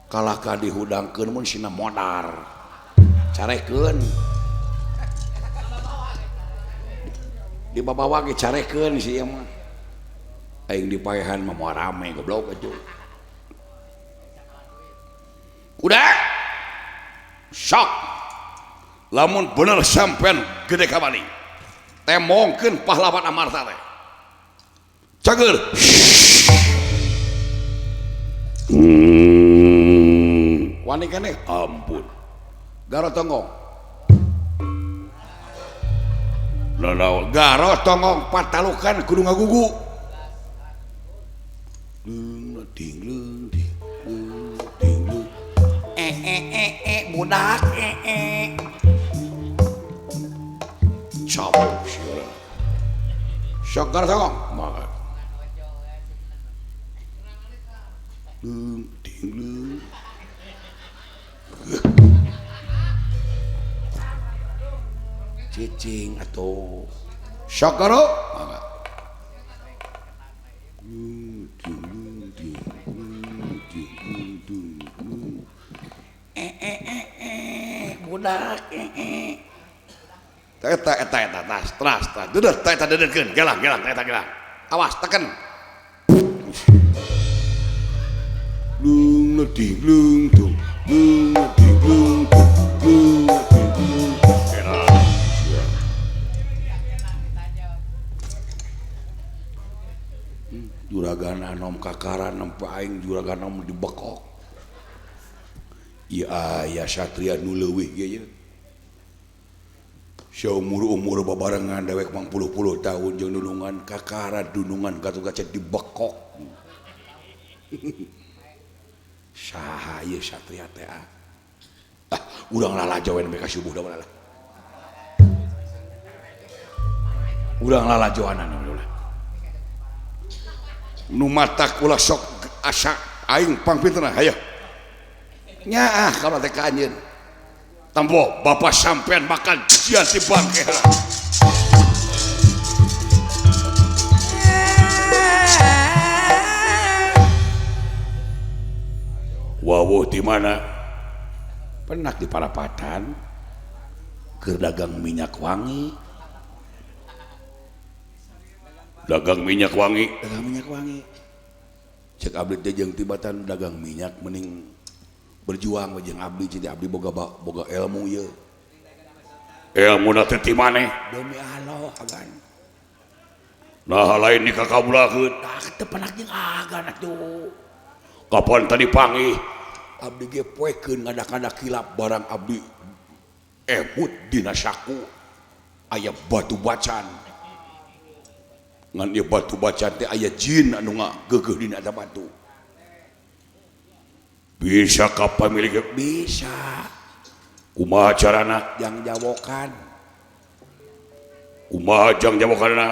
kalahka dihudangkeun mun sina modar carekeun dibabawa ge carekeun si ieu mah aing dipaehan mah moal rame goblok atuh kuda sok lamun bener sampean gede kamani temongkeun pahlawan Amarta teh cager wani keneh ampun garo tonggong lalaw garo tonggong patalukan kudu ngagugu Ding ding ding ding. Eh eh eh eh budak eh eh. Cabok sia. Syakar sokong. Maka. Ding ding ding. Cicing atau syakaro. Maka. Budak eta eta eta tas tras tas deudeuh ta eta deudeuhkeun gelang gelang ta eta gelang awas teken lung ding lung dung lung ding lung dung lung ding lung juragan anom kakaran nempo aing juragan anom dibekok. Iya aya satria nu leuwih ge ye. Saumur-umur babarengan dewek mang puluh-puluh tahun jeung nulungan kakara dunungan Gatotkaca dibekok. Saha ieu satria teh ah. Ah, urang lalajoan mereka subuh da lah. Urang lalajoanan ulah. Nu matak ulah sok asa aing pangpinterna hayo. Nyaah kalau teh ka anjeun. Tampo bapak sampean makan jian si bangke. Wawuh di mana? Penak di parapatan keur dagang minyak wangi. Dagang minyak wangi, dagang minyak wangi. Cek abdi teh jeung tibatan dagang minyak mending berjuang jeung abdi jadi abdi boga boga ilmu ieu. Ilmuna teh ti maneh? Demi Allah agan. Nah lain di kakabulakeun. Tah teu penak jeung agan atuh. Kapan tadi panggih? Abdi ge poekeun ngadak-ngadak kilap barang abdi emut dina saku aya batu bacan. Ngan ieu batu bacan teh aya jin anu ngageugeuh dina eta batu. Bisa ka pamilik? Bisa. Kumaha carana? Jang jawokan. Kumaha jang jawokanna?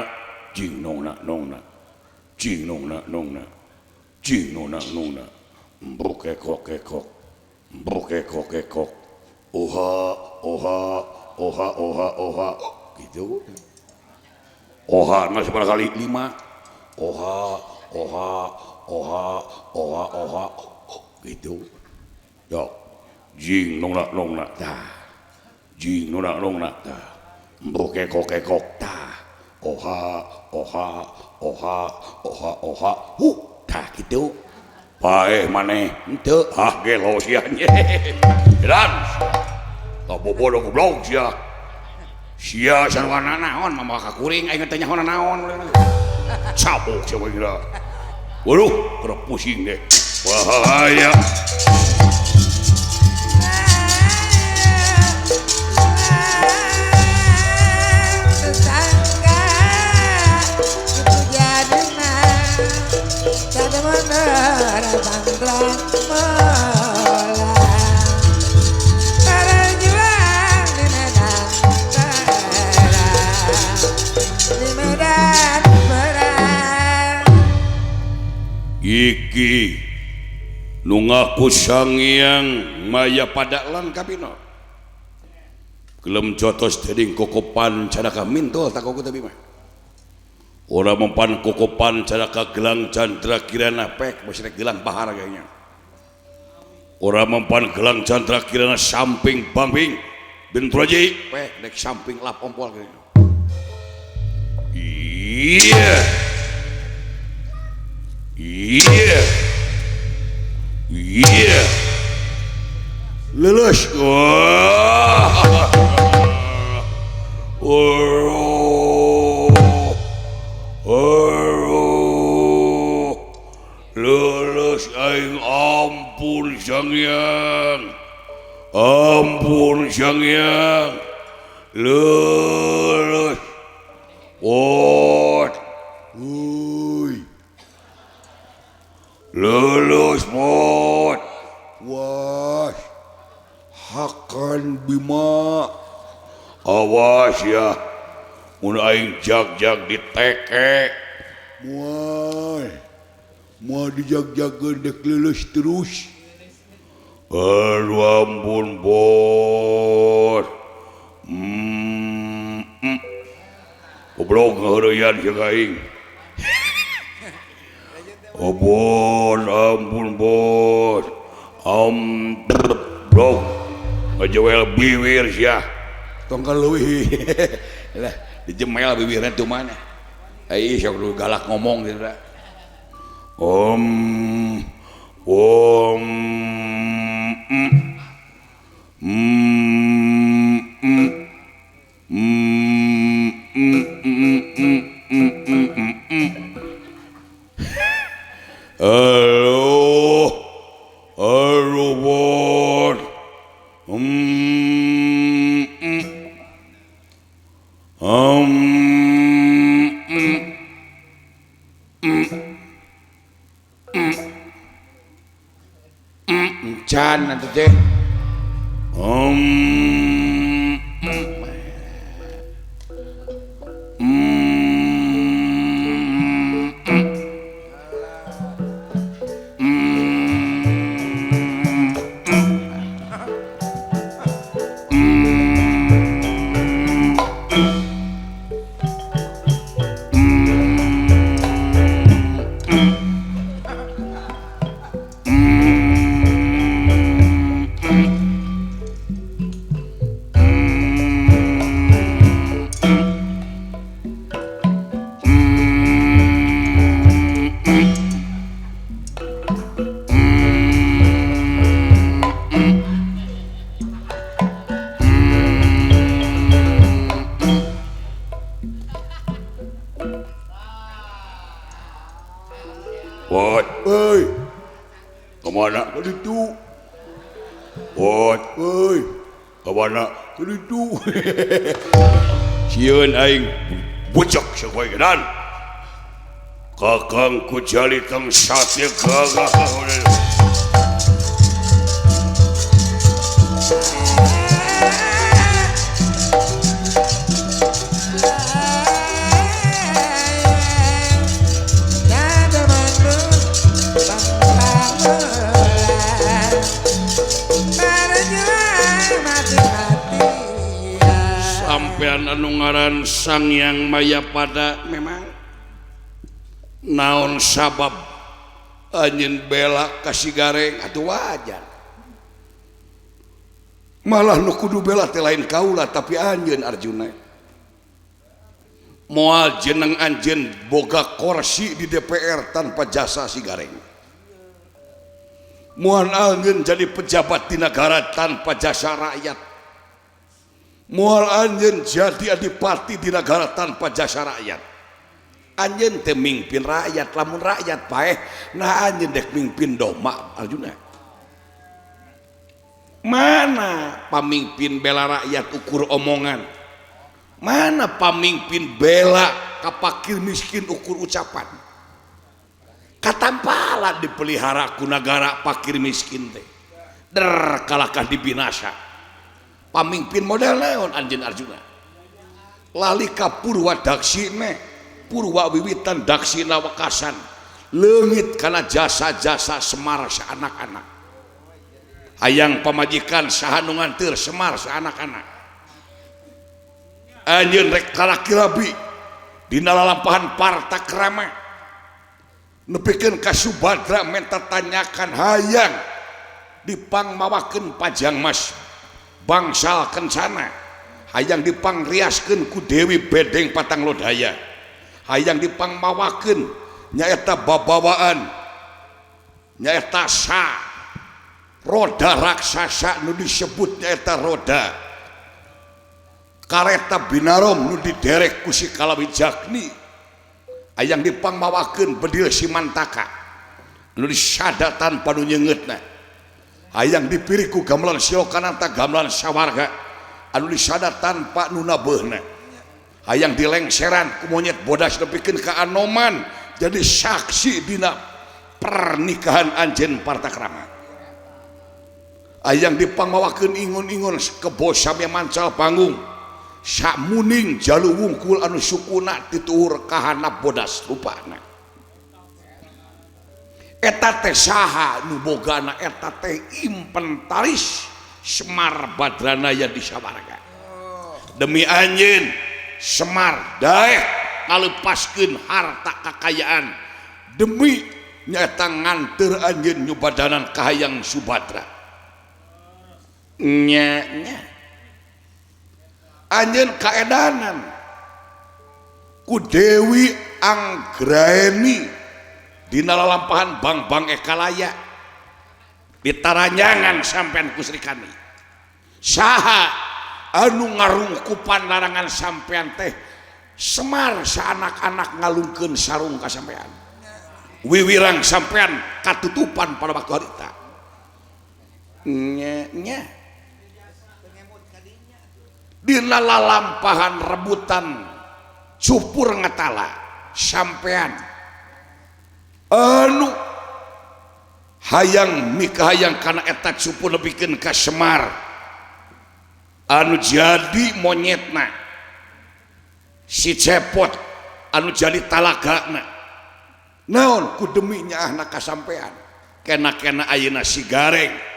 Jing nongna nongna. Jing nongna nongna. Jing nongna nongna. Embruk ekok ekok. Embruk ekok ekok. Oha oha oha oha oha. Gitu. Oha nggak seberapa kali? 5. Oha oha oha oha oha. Gitu. Yo. Jing nongna nongna tah. Jing nongna nongna tah. Embruk ekok ekok tah. Oha oha oha oha oha. Huh, tah gitu. Paeh maneh henteu. Ah gelo sia nya. Edan. Tah bobodo goblok sia. Sia sarwana naon mamawa ka kuring aing teh nyaho naon. Cabok sia we geura. Waduh, keur pusing deh. Bahaya. Tetangga itu jadina cada menara bangla berjuang di medan perang, di medan perang. Iki nu ngaku sangyang maya padaklan kabina gelem jotos dening kokopan cadaka mintul tak koko tapi mah ora mempan kokopan cadaka gelang candra kirana pek mesti gelang bahar kayaknya ora mempan gelang candra kirana samping bambing benturaji pek dek samping lap ompol kayaknya. Iya iya iya lulus. Wah. Oh. Oh. Lulus aing ampun sangyang. Ampun sangyang. Lulus. Oh. Uy. Lulus bot. Wah, hakan Bima. Awas ya, mun aing jag-jag diteke. Moal, moal dijag-jagkeun dek lulus terus. Aduh ampun bot. Goblok ngaheureyan jeung aing. Oh bos, ampun bos. Blok ngejewel biwir sia. Tong kaleuwih. Lah, dijemel bibirna tuh mana? Ai sok lu galak ngomong gitu lah. Om om mm mm mm mm mm mm mm mm. Aduh, aduh bos. Can nanti teh. What? Oi. Kemana? Ke ditu. What? Oi. Kemana? Ke ditu. Sieun aing bocok sakoe gedan. Kakang ku jali teng satya gagah. Sampean anu ngaran Sang Hyang Mayapada memang naon sabab anjeun bela ka si Gareng atuh wajar. Malah nu kudu bela teh lain kaula tapi anjeun Arjuna. Moal jeneng anjeun boga kursi di DPR tanpa jasa si Gareng. Moal anjeun jadi pejabat di negara tanpa jasa rakyat. Moal anjeun jadi adipati di negara tanpa jasa rakyat. Anjeun teh mingpin rakyat, lamun rakyat paeh, nah anjeun dek mingpin doma Arjuna. Mana pamimpin bela rakyat ukur omongan? Mana pamimpin bela ka pakir miskin ukur ucapan? Katampala dipelihara ku nagara pakir miskin teh. Der kalakah dibinasa. Pamimpin model naon anjeun Arjuna? Lalika purwa daksina, purwa wiwitan daksina wekasan, leungit kana jasa-jasa Semar saanak-anak. Hayang pamajikan saha nu nganteur Semar saanak-anak. Anjeun rek kalaki rabi dina lalampahan partakrama. Nepikeun ka Subadra menta tanyakan hayang dipangmawakeun Pajang Mas Bangsal Kencana, hayang dipangriaskeun ku Dewi Bedeng Patang Lodaya, hayang dipangmawakeun nyaeta babawaan nyaeta sa roda raksasa nu disebut nyaeta roda kareta binarom nu diderek ku si Kalawijagni, hayang dipangmawakeun bedil Simantaka nu disada tanpa nu nyeungeutna, hayang dipirih ku gamelan Silokananta gamelan sawarga anu disada tanpa nu nabeuhna, hayang dilengseran ku monyet bodas nepikeun ka Anoman jadi saksi dina pernikahan anjeun Partakrama. Hayang dipangmawakeun ingun-ingun kebo samya mancal panggung samuning jalu wungkul anu sukuna tituhur kahanap bodas rupana. Eta teh saha nu bogana eta teh inventaris Semar Badranaya di sawarga. Demi anjeun Semar daek ngalepaskeun harta kakayaan demi nyaeta nganteur anjeun nyubadanan ka Hayang Subadra. Nya nya anjeun kaedanan ku Dewi Anggraeni dina lalampahan Bangbang Ekalaya ditaranjangan sampean ku Sri Kandi. Saha anu ngarungkupan larangan sampean teh Semar saanak-anak ngalungkeun sarung ka sampean. Wiwirang sampean katutupan pada waktu harita. Nya nya dina lalampahan rebutan cupur ngetala sampean anu hayang mikahayang kana eta cupur nepikeun ka Semar anu jadi monyetna si Cepot anu jadi talagana naon ku demi nyaahna ka sampean kena-kena ayeuna si Gareng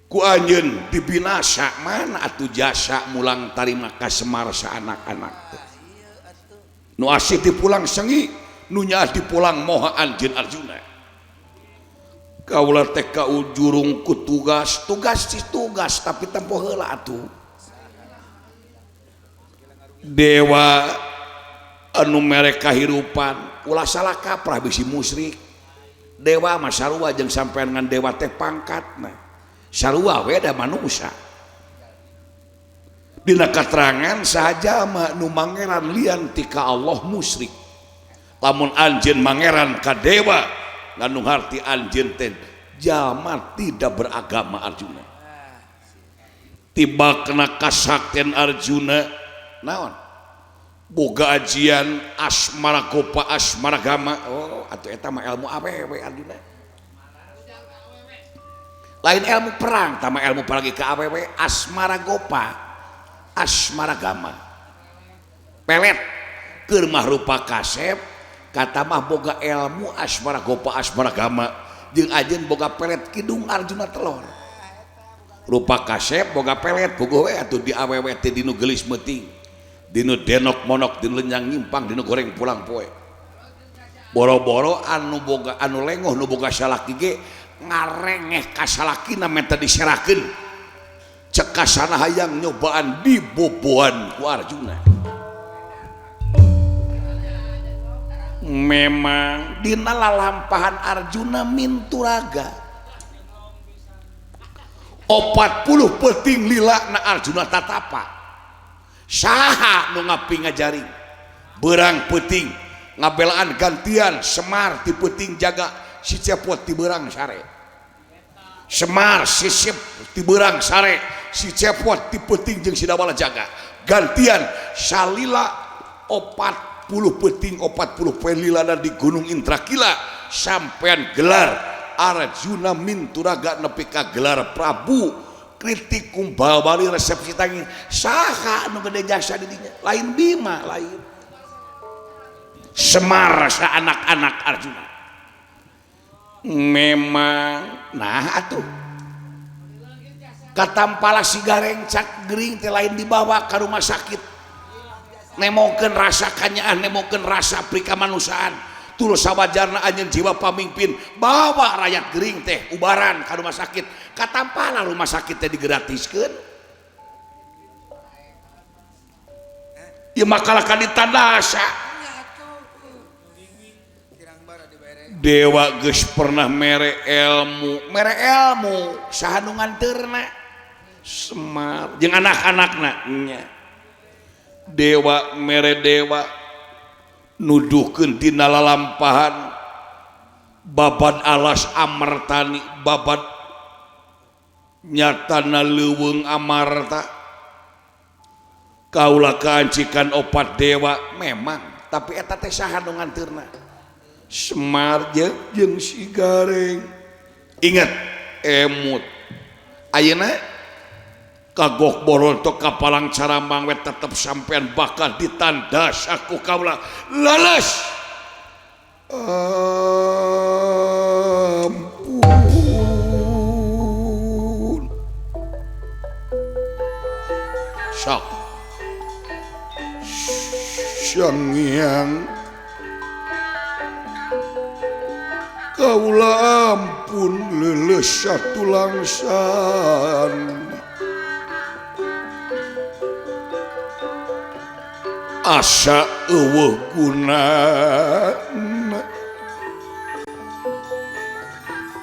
ku anjeun dibinasa mana atuh jasa mulang tarima ka Semar saanak-anak teh nu asih dipulang sengi nu nyaah dipulang moha anjeun Arjuna. Kaula teh kaujurung ku tugas tugas si tugas tapi tempo heula atuh dewa anu mere kahirupan ulah salah kaprah bisi musyrik. Dewa mah sarua jeung sampean ngan dewa teh pangkatna sarua we da manusia. Dina katerangan sahaja mah nu mangeran lian ti ka Allah musyrik. Lamun anjeun mangeran ka dewa ngandung harti anjeun teh jalma tidak beragama Arjuna. Tiba kena kasaktian Arjuna naon boga ajian asmara gopa asmara gama. Oh atuh eta mah ilmu awewe Arjuna. Lain ilmu perang tama ilmu paragi ka awewe asmara gopa asmara gama. Pelet keur mah rupa kasep kata mah boga ilmu asmara gopa asmara gama jeung ajeun boga pelet kidung Arjuna telor. Rupa kasep boga pelet bogoh we atuh di awewe teh dinu geulis meuting dinu denok monok dinu lenyang nyimpang dinu goreng pulang poe. Boro-boro anu boga anu lengoh nu boga salaki ge ngarengeh ka salakina menta diserakeun cekasana hayang nyobaan diboboan ku Arjuna. Memang dina lalampahan Arjuna minturaga 40 peuting lila na Arjuna tatapa saha nu ngapi ngajaring berang peuting ngabelaan gantian Semar ti peuting jaga si Cepot ti berang sare Semar sisip ti berang sare si Cepot ti peuting jeung si Dawala jaga gantian salila 40 peuting 40 poe lilana di Gunung Indrakila sampean gelar Arjuna minturaga nepi ka gelar Prabu Kritik Kumbawali resepsi tangi saha anu gede jasa di dinya lain Bima lain Semar sa anak-anak Arjuna. Memang nah atuh katampala si Gareng cak gering teh lain dibawa ka rumah sakit nemokeun rasa kanyaah nemokeun rasa prikamanusiaan tulus sawajarna anjeun jiwa pamimpin bawa rakyat gering teh ubaran ka rumah sakit katampala rumah sakit teh digratiskeun ieu makalah ka ditandasa. Dewa geus pernah mere ilmu saha nu nganteurna Semar jeung anak-anakna nya. Dewa mere dewa nuduhkeun dina lalampahan babad alas amartani babad nyatana leuweung amarta kaula kaancikan opat dewa memang tapi eta teh saha nu nganteurna Semar jeung si Gareng. Ingat emut. Ayeuna kagok borontok ka Palang Caramang we tetep sampean bakal ditandas aku kaula. Leles. Ampun. Sok. Sangyang kaula ampun leuleus satulang sandi. Asa eueuh gunana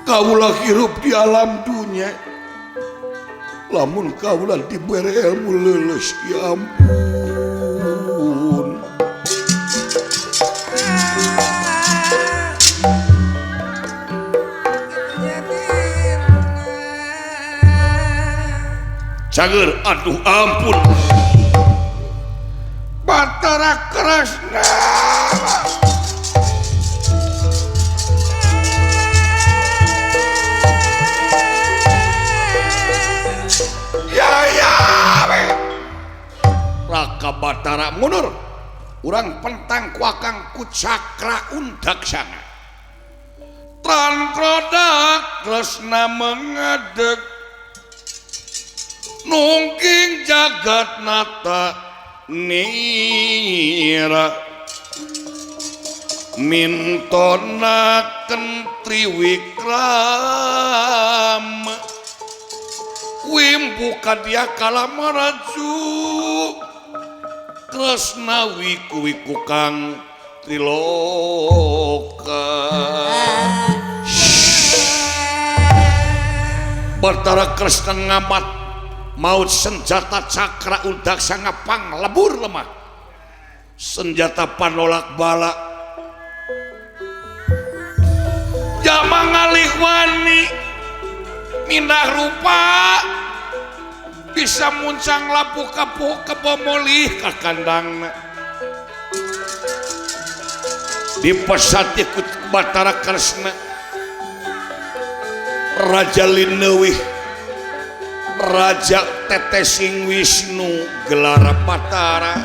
kaula hirup di alam dunya lamun kaula dibere ilmu leuleus ya ampun. Cager aduh ampun Batara Kresna. Ya ya we. Raka Batara mundur urang pentang ku akang ku cakra undaksana. Tantrodak Kresna mengadeg nungking jagat nata nira mintonaken triwikrama wimbuka dia kalamaraju Kresna wiku wiku kang triloka. Batara Kresna ngamat maut senjata cakra undaksana pang lebur lemah senjata panolak bala jama ngalih wani mindah rupa bisa muncang lapu kapuh kebomolih ka kandangna dipesati ku Batara Kresna Raja Lineuwih Raja Tetesing Wisnu gelar Batara.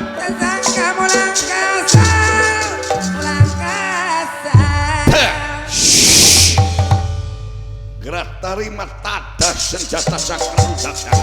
Gerak tarima tadah senjata cakra undaksana.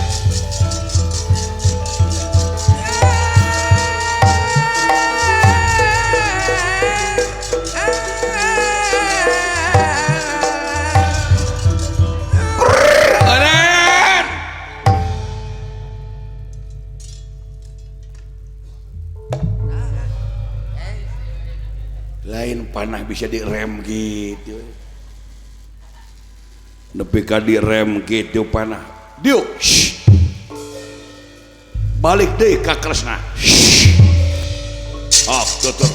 Lain panah bisa direm gitu. Nepi ka direm gitu panah. Diuk. Balik deui ka Kresna. Oh, tutur.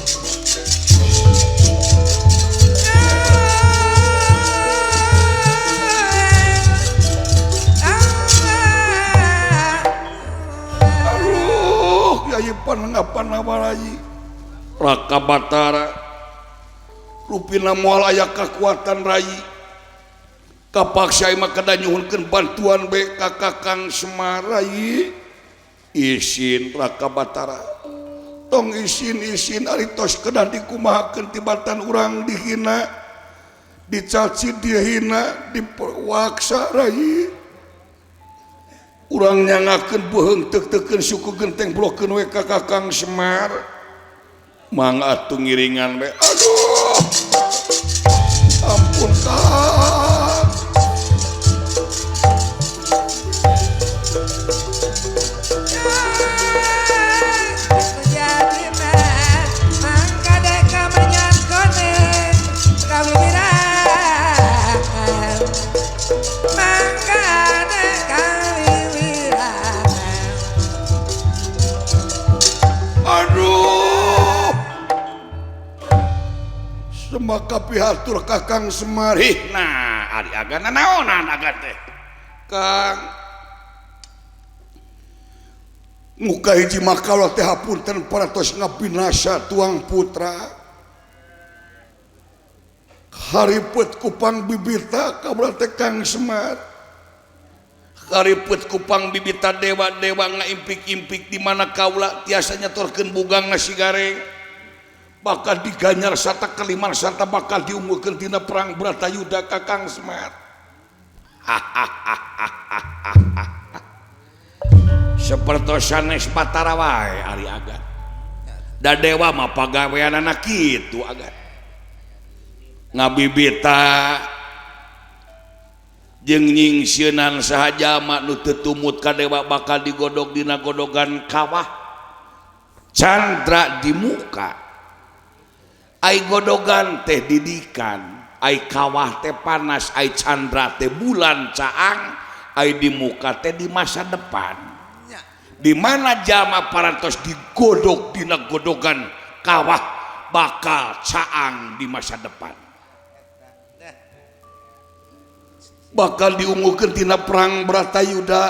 Aduh, yai panah panah barayi. Raka Batara rupina moal aya kakuatan rayi kapaksa mah kada nyuhunkeun bantuan be ka Kakang Semar rayi. Isin Raka Batara tong isin-isin ari tos kedah dikumahakeun tibatan urang dihina dicaci dihina dipaksa rayi urang nyangakeun beuheung teuk-teukeun suku genteng blokeun we ka Kakang Semar mang atuh ngiringan we. Aduh ampun Kang. Aduh Semaka pihatur Kakang Semar. Ih, nah ari agana naonan agan teh Kang muka hiji makalah teh hapunten paratos ngabinasa tuang putra. Haripet kupang bibita kaula teh Kang Semar. Haripet kupang bibita dewa-dewa ngaimpik-impik di mana kaula tiasa nyetorkeun bugang nasi gareng. Bakal diganyar sarta kelimar sarta bakal diunggulkeun tina perang Bratayuda ka Kang Semar. Sapertos sanes Batara wae ari agan. Da dewa mah pagaweanana kitu agan. Ngabibita jeung nyingsieunan saha jalma nu teu tumut ka dewa bakal digodog dina godogan kawah candra di muka. Ai godogan teh didikan, ai kawah teh panas, ai candra teh bulan caang, ai di muka teh di masa depan. Di mana jalma parantos digodog dina godogan kawah bakal caang di masa depan. Bakal diunggulkeun tina perang Bratayuda.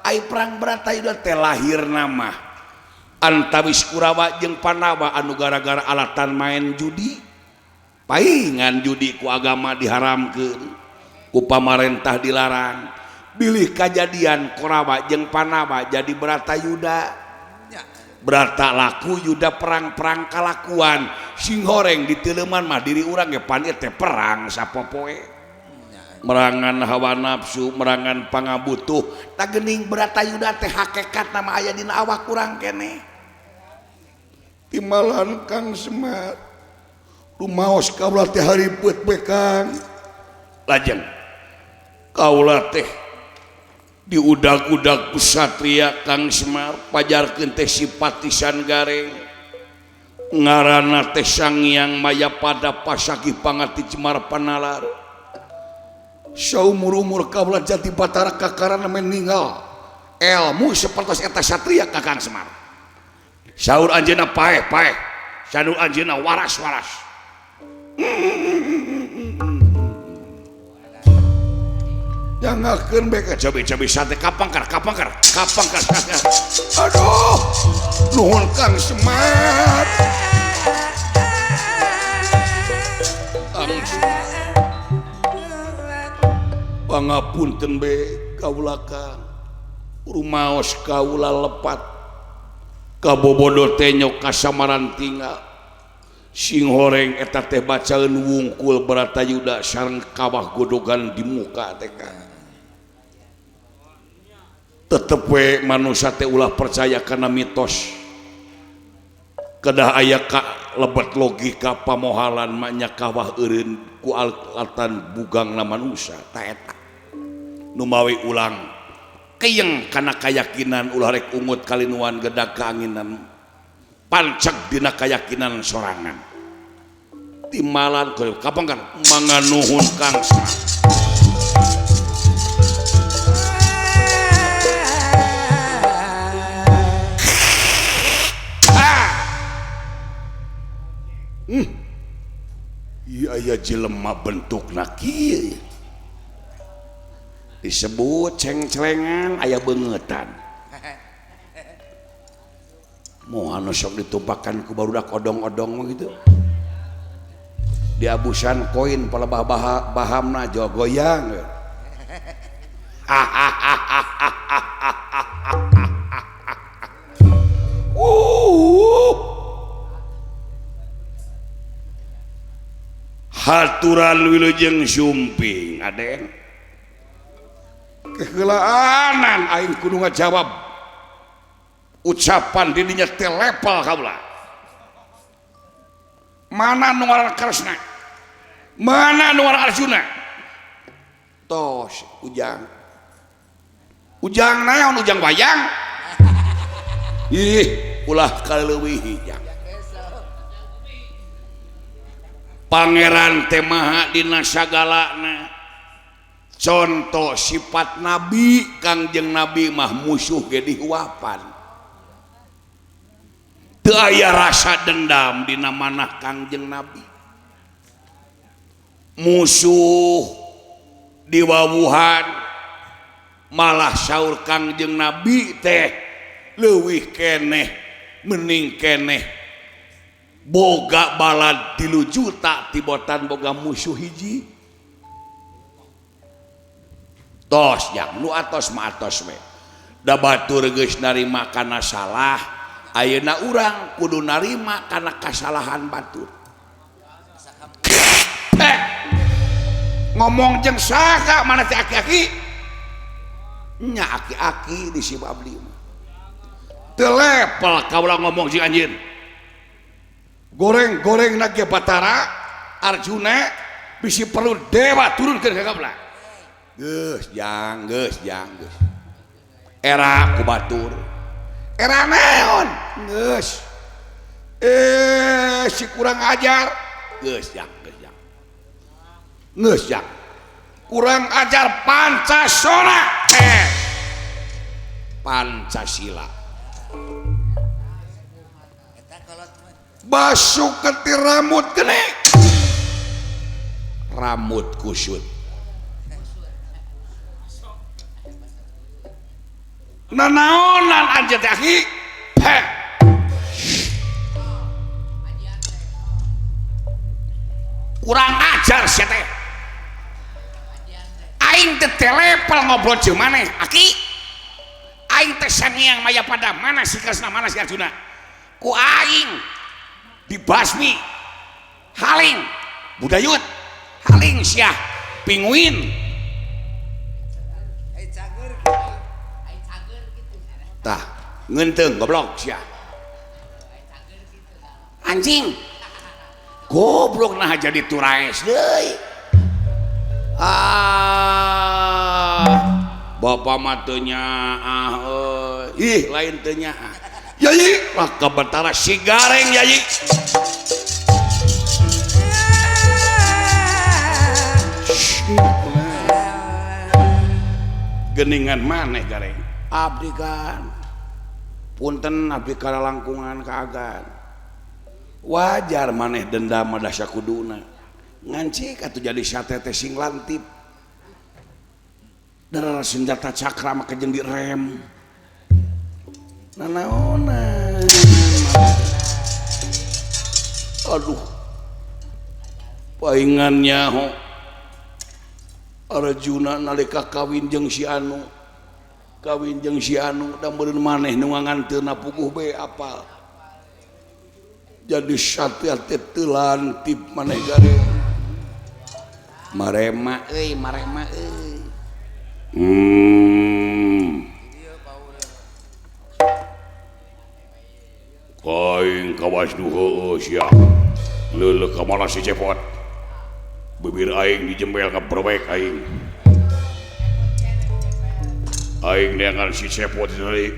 Ai perang Bratayuda teh lahirna mah antawis Kurawa jeung Pandawa anu gara-gara alatan main judi. Paingan judi ku agama diharamkeun, ku pamarentah dilarang. Bilih kajadian Kurawa jeung Pandawa jadi Bratayuda. Brata laku yuda perang-perang kalakuan sing horeng diteuleuman mah diri urang ge pan ieu teh perang sapopoe. Merangan hawa nafsu, merangan pangabutuh. Ta geuning Bratayuda teh hakekat nama aya dina awak urang keneh. Timalan Kang Semar rumaos kaula teh haripet we Kang. Lajeng kaula teh diudag-udag ku satria Kang Semar pajarkeun teh sipatisan gareng. Ngaranna teh Sangyang Mayapada Pasaki Pangati Jemar Panalar. Saumur-umur kaula jadi Batara kakarana meninggal ilmu sapertos eta satria ka Kang Semar. Saur anjeunna paeh-paeh, saur anjeunna waras-waras. Jangakeun bae ka cabe-cabe sate kapangkar kapangkar kapangkar. Aduh, nuhun Kang Semar. Kang Semar. Pangapunten be kaula Kang. Rumaos kaula lepat. Kabobodo teh kasamaran tinggal. Sing horeng eta teh bacaeun wungkul Bratayuda sareng kawah godogan di muka teh Kang. Tetep we manusia teh ulah percaya kana mitos. Kedah aya ka lebet logika pamohalan manya kawah eureun ku alatan bugangna manusia ta eta. Numawi ulang keyeng kana kayakinan ulah rek ungut kalinuan gedag kaanginan panceg dina kayakinan sorangan. Timalan kapangkar manganuhun Kang Semar. Ieu aya jelema bentukna kieu. Disebut cengcelengan aya beungetan. Moal nu sok ditumpakan ku barudak odong-odong mah kitu. Diabusan koin palebah bahamna jogoyang. Haturan wilujeng sumping aden. Keheulaanan aing kudu ngajawab ucapan didinya teh lepel kaula. Mana nu ngaran Kresna? Mana nu ngaran Arjuna? Tos ujang. Ujang naon ujang wayang? Ih, ulah kaleuwih jang. Pangeran teh maha dina sagalana. Contoh sifat nabi Kangjeng Nabi mah musuh ge dihuapan. Teu aya rasa dendam dina manah Kangjeng Nabi. Musuh diwawuhan malah saur Kangjeng Nabi teh leuwih keneh mending keneh Boga balad 3 juta tibotan boga musuh hiji. Tos jang nu atos mah atos we. Da batur geus narima kana salah, ayeuna urang kudu narima kana kasalahan batur. Ngomong jeung saha mana teh aki-aki? Nya aki-aki di si abdi mah. Teu lepel kaula ngomong jeung anjeun. Goreng-goreng na ge Batara Arjuna bisi perlu dewa turunkeun ka kaula. Geus jang, geus jang, geus. Era ku batur. Era naon? Geus. Si kurang ajar. Geus jang, geus jang. Geus jang. Kurang ajar Pancasona. Pancasila. Basuk keti rambut gede. Rambut kusut. Nanaonan anjeun teh aki? Heh. Kurang ajar sia teh. Aing teh telepel ngobrol jeung maneh, aki. Aing teh sangiang maya pada mana si Kresna mana si Arjuna. Ku aing dibasmi haling budayut haling sia pinguin. Tah ngenteung goblok sia anjing goblok nah jadi turaes deui. Ah bapak mah teu nyaah euy. Ih lain teu nyaah Yayi maka Batara si gareng Yayi. Geningan maneh gareng. Abdi kan punten abdi karalangkungan kaagan. Wajar maneh dendam mah da sakuduna. Ngancik atuh jadi sate teh sing lantip. Darah senjata cakra mah jeung direm. Nanaonan. Aduh. Paingan nyaho. Arjuna nalika kawin jeung si anu. Kawin jeung si anu da meureun maneh nu nganteuna puguh be apal. Jadi satria teh teu lantip maneh gareng. Marema euy, marema euy. Aing kawas nu heueuh sia. Leuleuk ka mana si Cepot. Bibir aing dijembel ngabrewek aing. Aing neangan si Cepot tadi.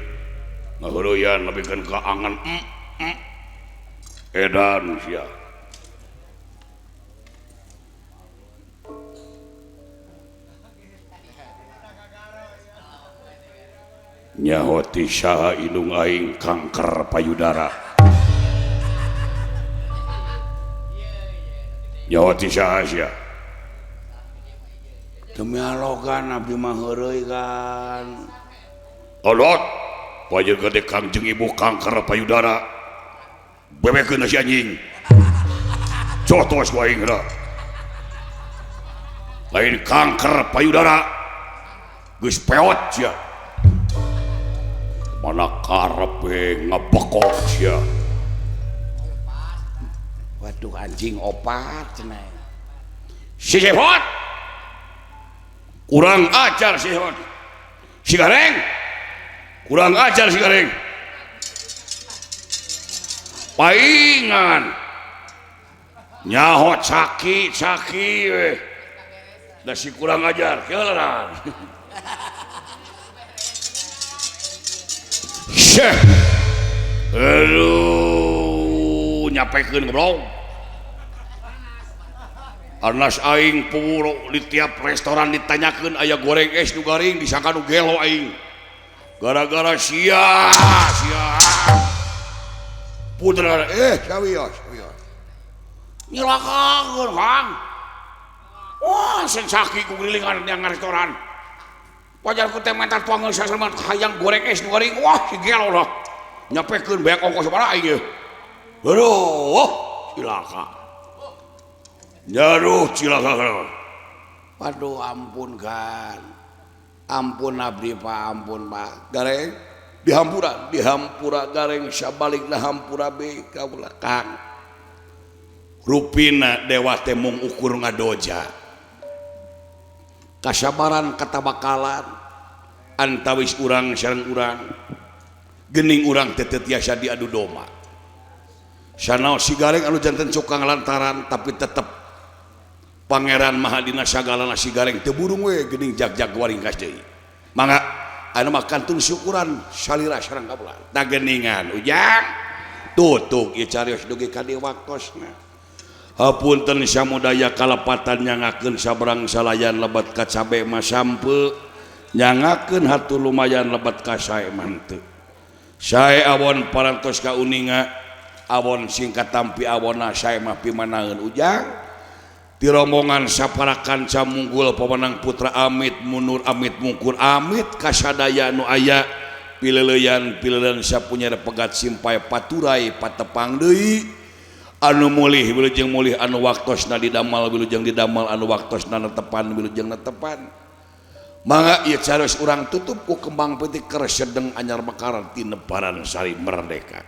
Ngaheureuyaan lebihkeun ka angan. Edan sia. Nyaho ti saha indung aing kanker payudara. Nyaho ti saha sia. Demi Allah kan abdi mah heureuy kan. Odot pajeun gede kangjeng ibu kanker payudara. Bebekeun si anjing. Cotos ku aing heula. Lain kanker payudara. Geus peot sia. Mana karepe ngebekok sia. Waduh anjing opat cenah. Si Cepot. Kurang ajar si Cepot. Si Gareng. Kurang ajar si Gareng. Paingan. Nyaho caki caki we. Da si kurang ajar keuleran. Syekh. Aduh, nyapekeun goblok. Arnas aing puro di tiap restoran ditanyakeun aya goreng es nu garing disangka nu gelo aing. Gara-gara sia, sia. Putra sawios, sawios. Nyilakakeun, Kang. Wah, sen saki ku gililingan yang restoran. Wajar ku teh mentar tuangeun sasalman hayang goreng es nu garing. Wah, si gelo lah. Nyapekeun beak ongkos sabaraha aing ieu. Aduh, cilaka. Nyaruh cilaka. Waduh ampun kan. Ampun abdi Pak, ampun Pak. Gareng dihampura, dihampura gareng sabalikna hampura be kaula Kang. Rupina dewa teh mung ukur ngadoja. Kasabaran katabakalan antawis urang sareng urang. Gening urang teh teu tiasa diadu domba. Sanaos si gareng anu janten cukang lantaran tapi tetep Pangeran Mahadina sagalana si gareng teu burung we geuning jag-jag waringkas deui. Mangga anu mah kantun syukuran salira sareng kaula. Tah geuningan ujang tutuk ieu carios dugi ka dieu waktosna. Hapunten samudaya kalepatan nyangakeun sabrang salayan lebat ka cabe mah sampe nyangakeun hatur lumayan lebat ka sae mah henteu. Sae awon parantos ka uninga awon singkat tampi awonna sae mah pimanaeun ujang. Di rombongan sapara kanca munggul pemenang putra amit munur amit mungkur amit kasadaya nu aya pileleyan pileleyan sapunya pegat simpai paturai patepang deui anu mulih wilujeng mulih anu waktosna didamal wilujeng didamal anu waktosna netepan wilujeng netepan mangga ieu carios urang tutup ku kembang peutik keur sedeng anyar mekaran ti nebaran sari merdeka.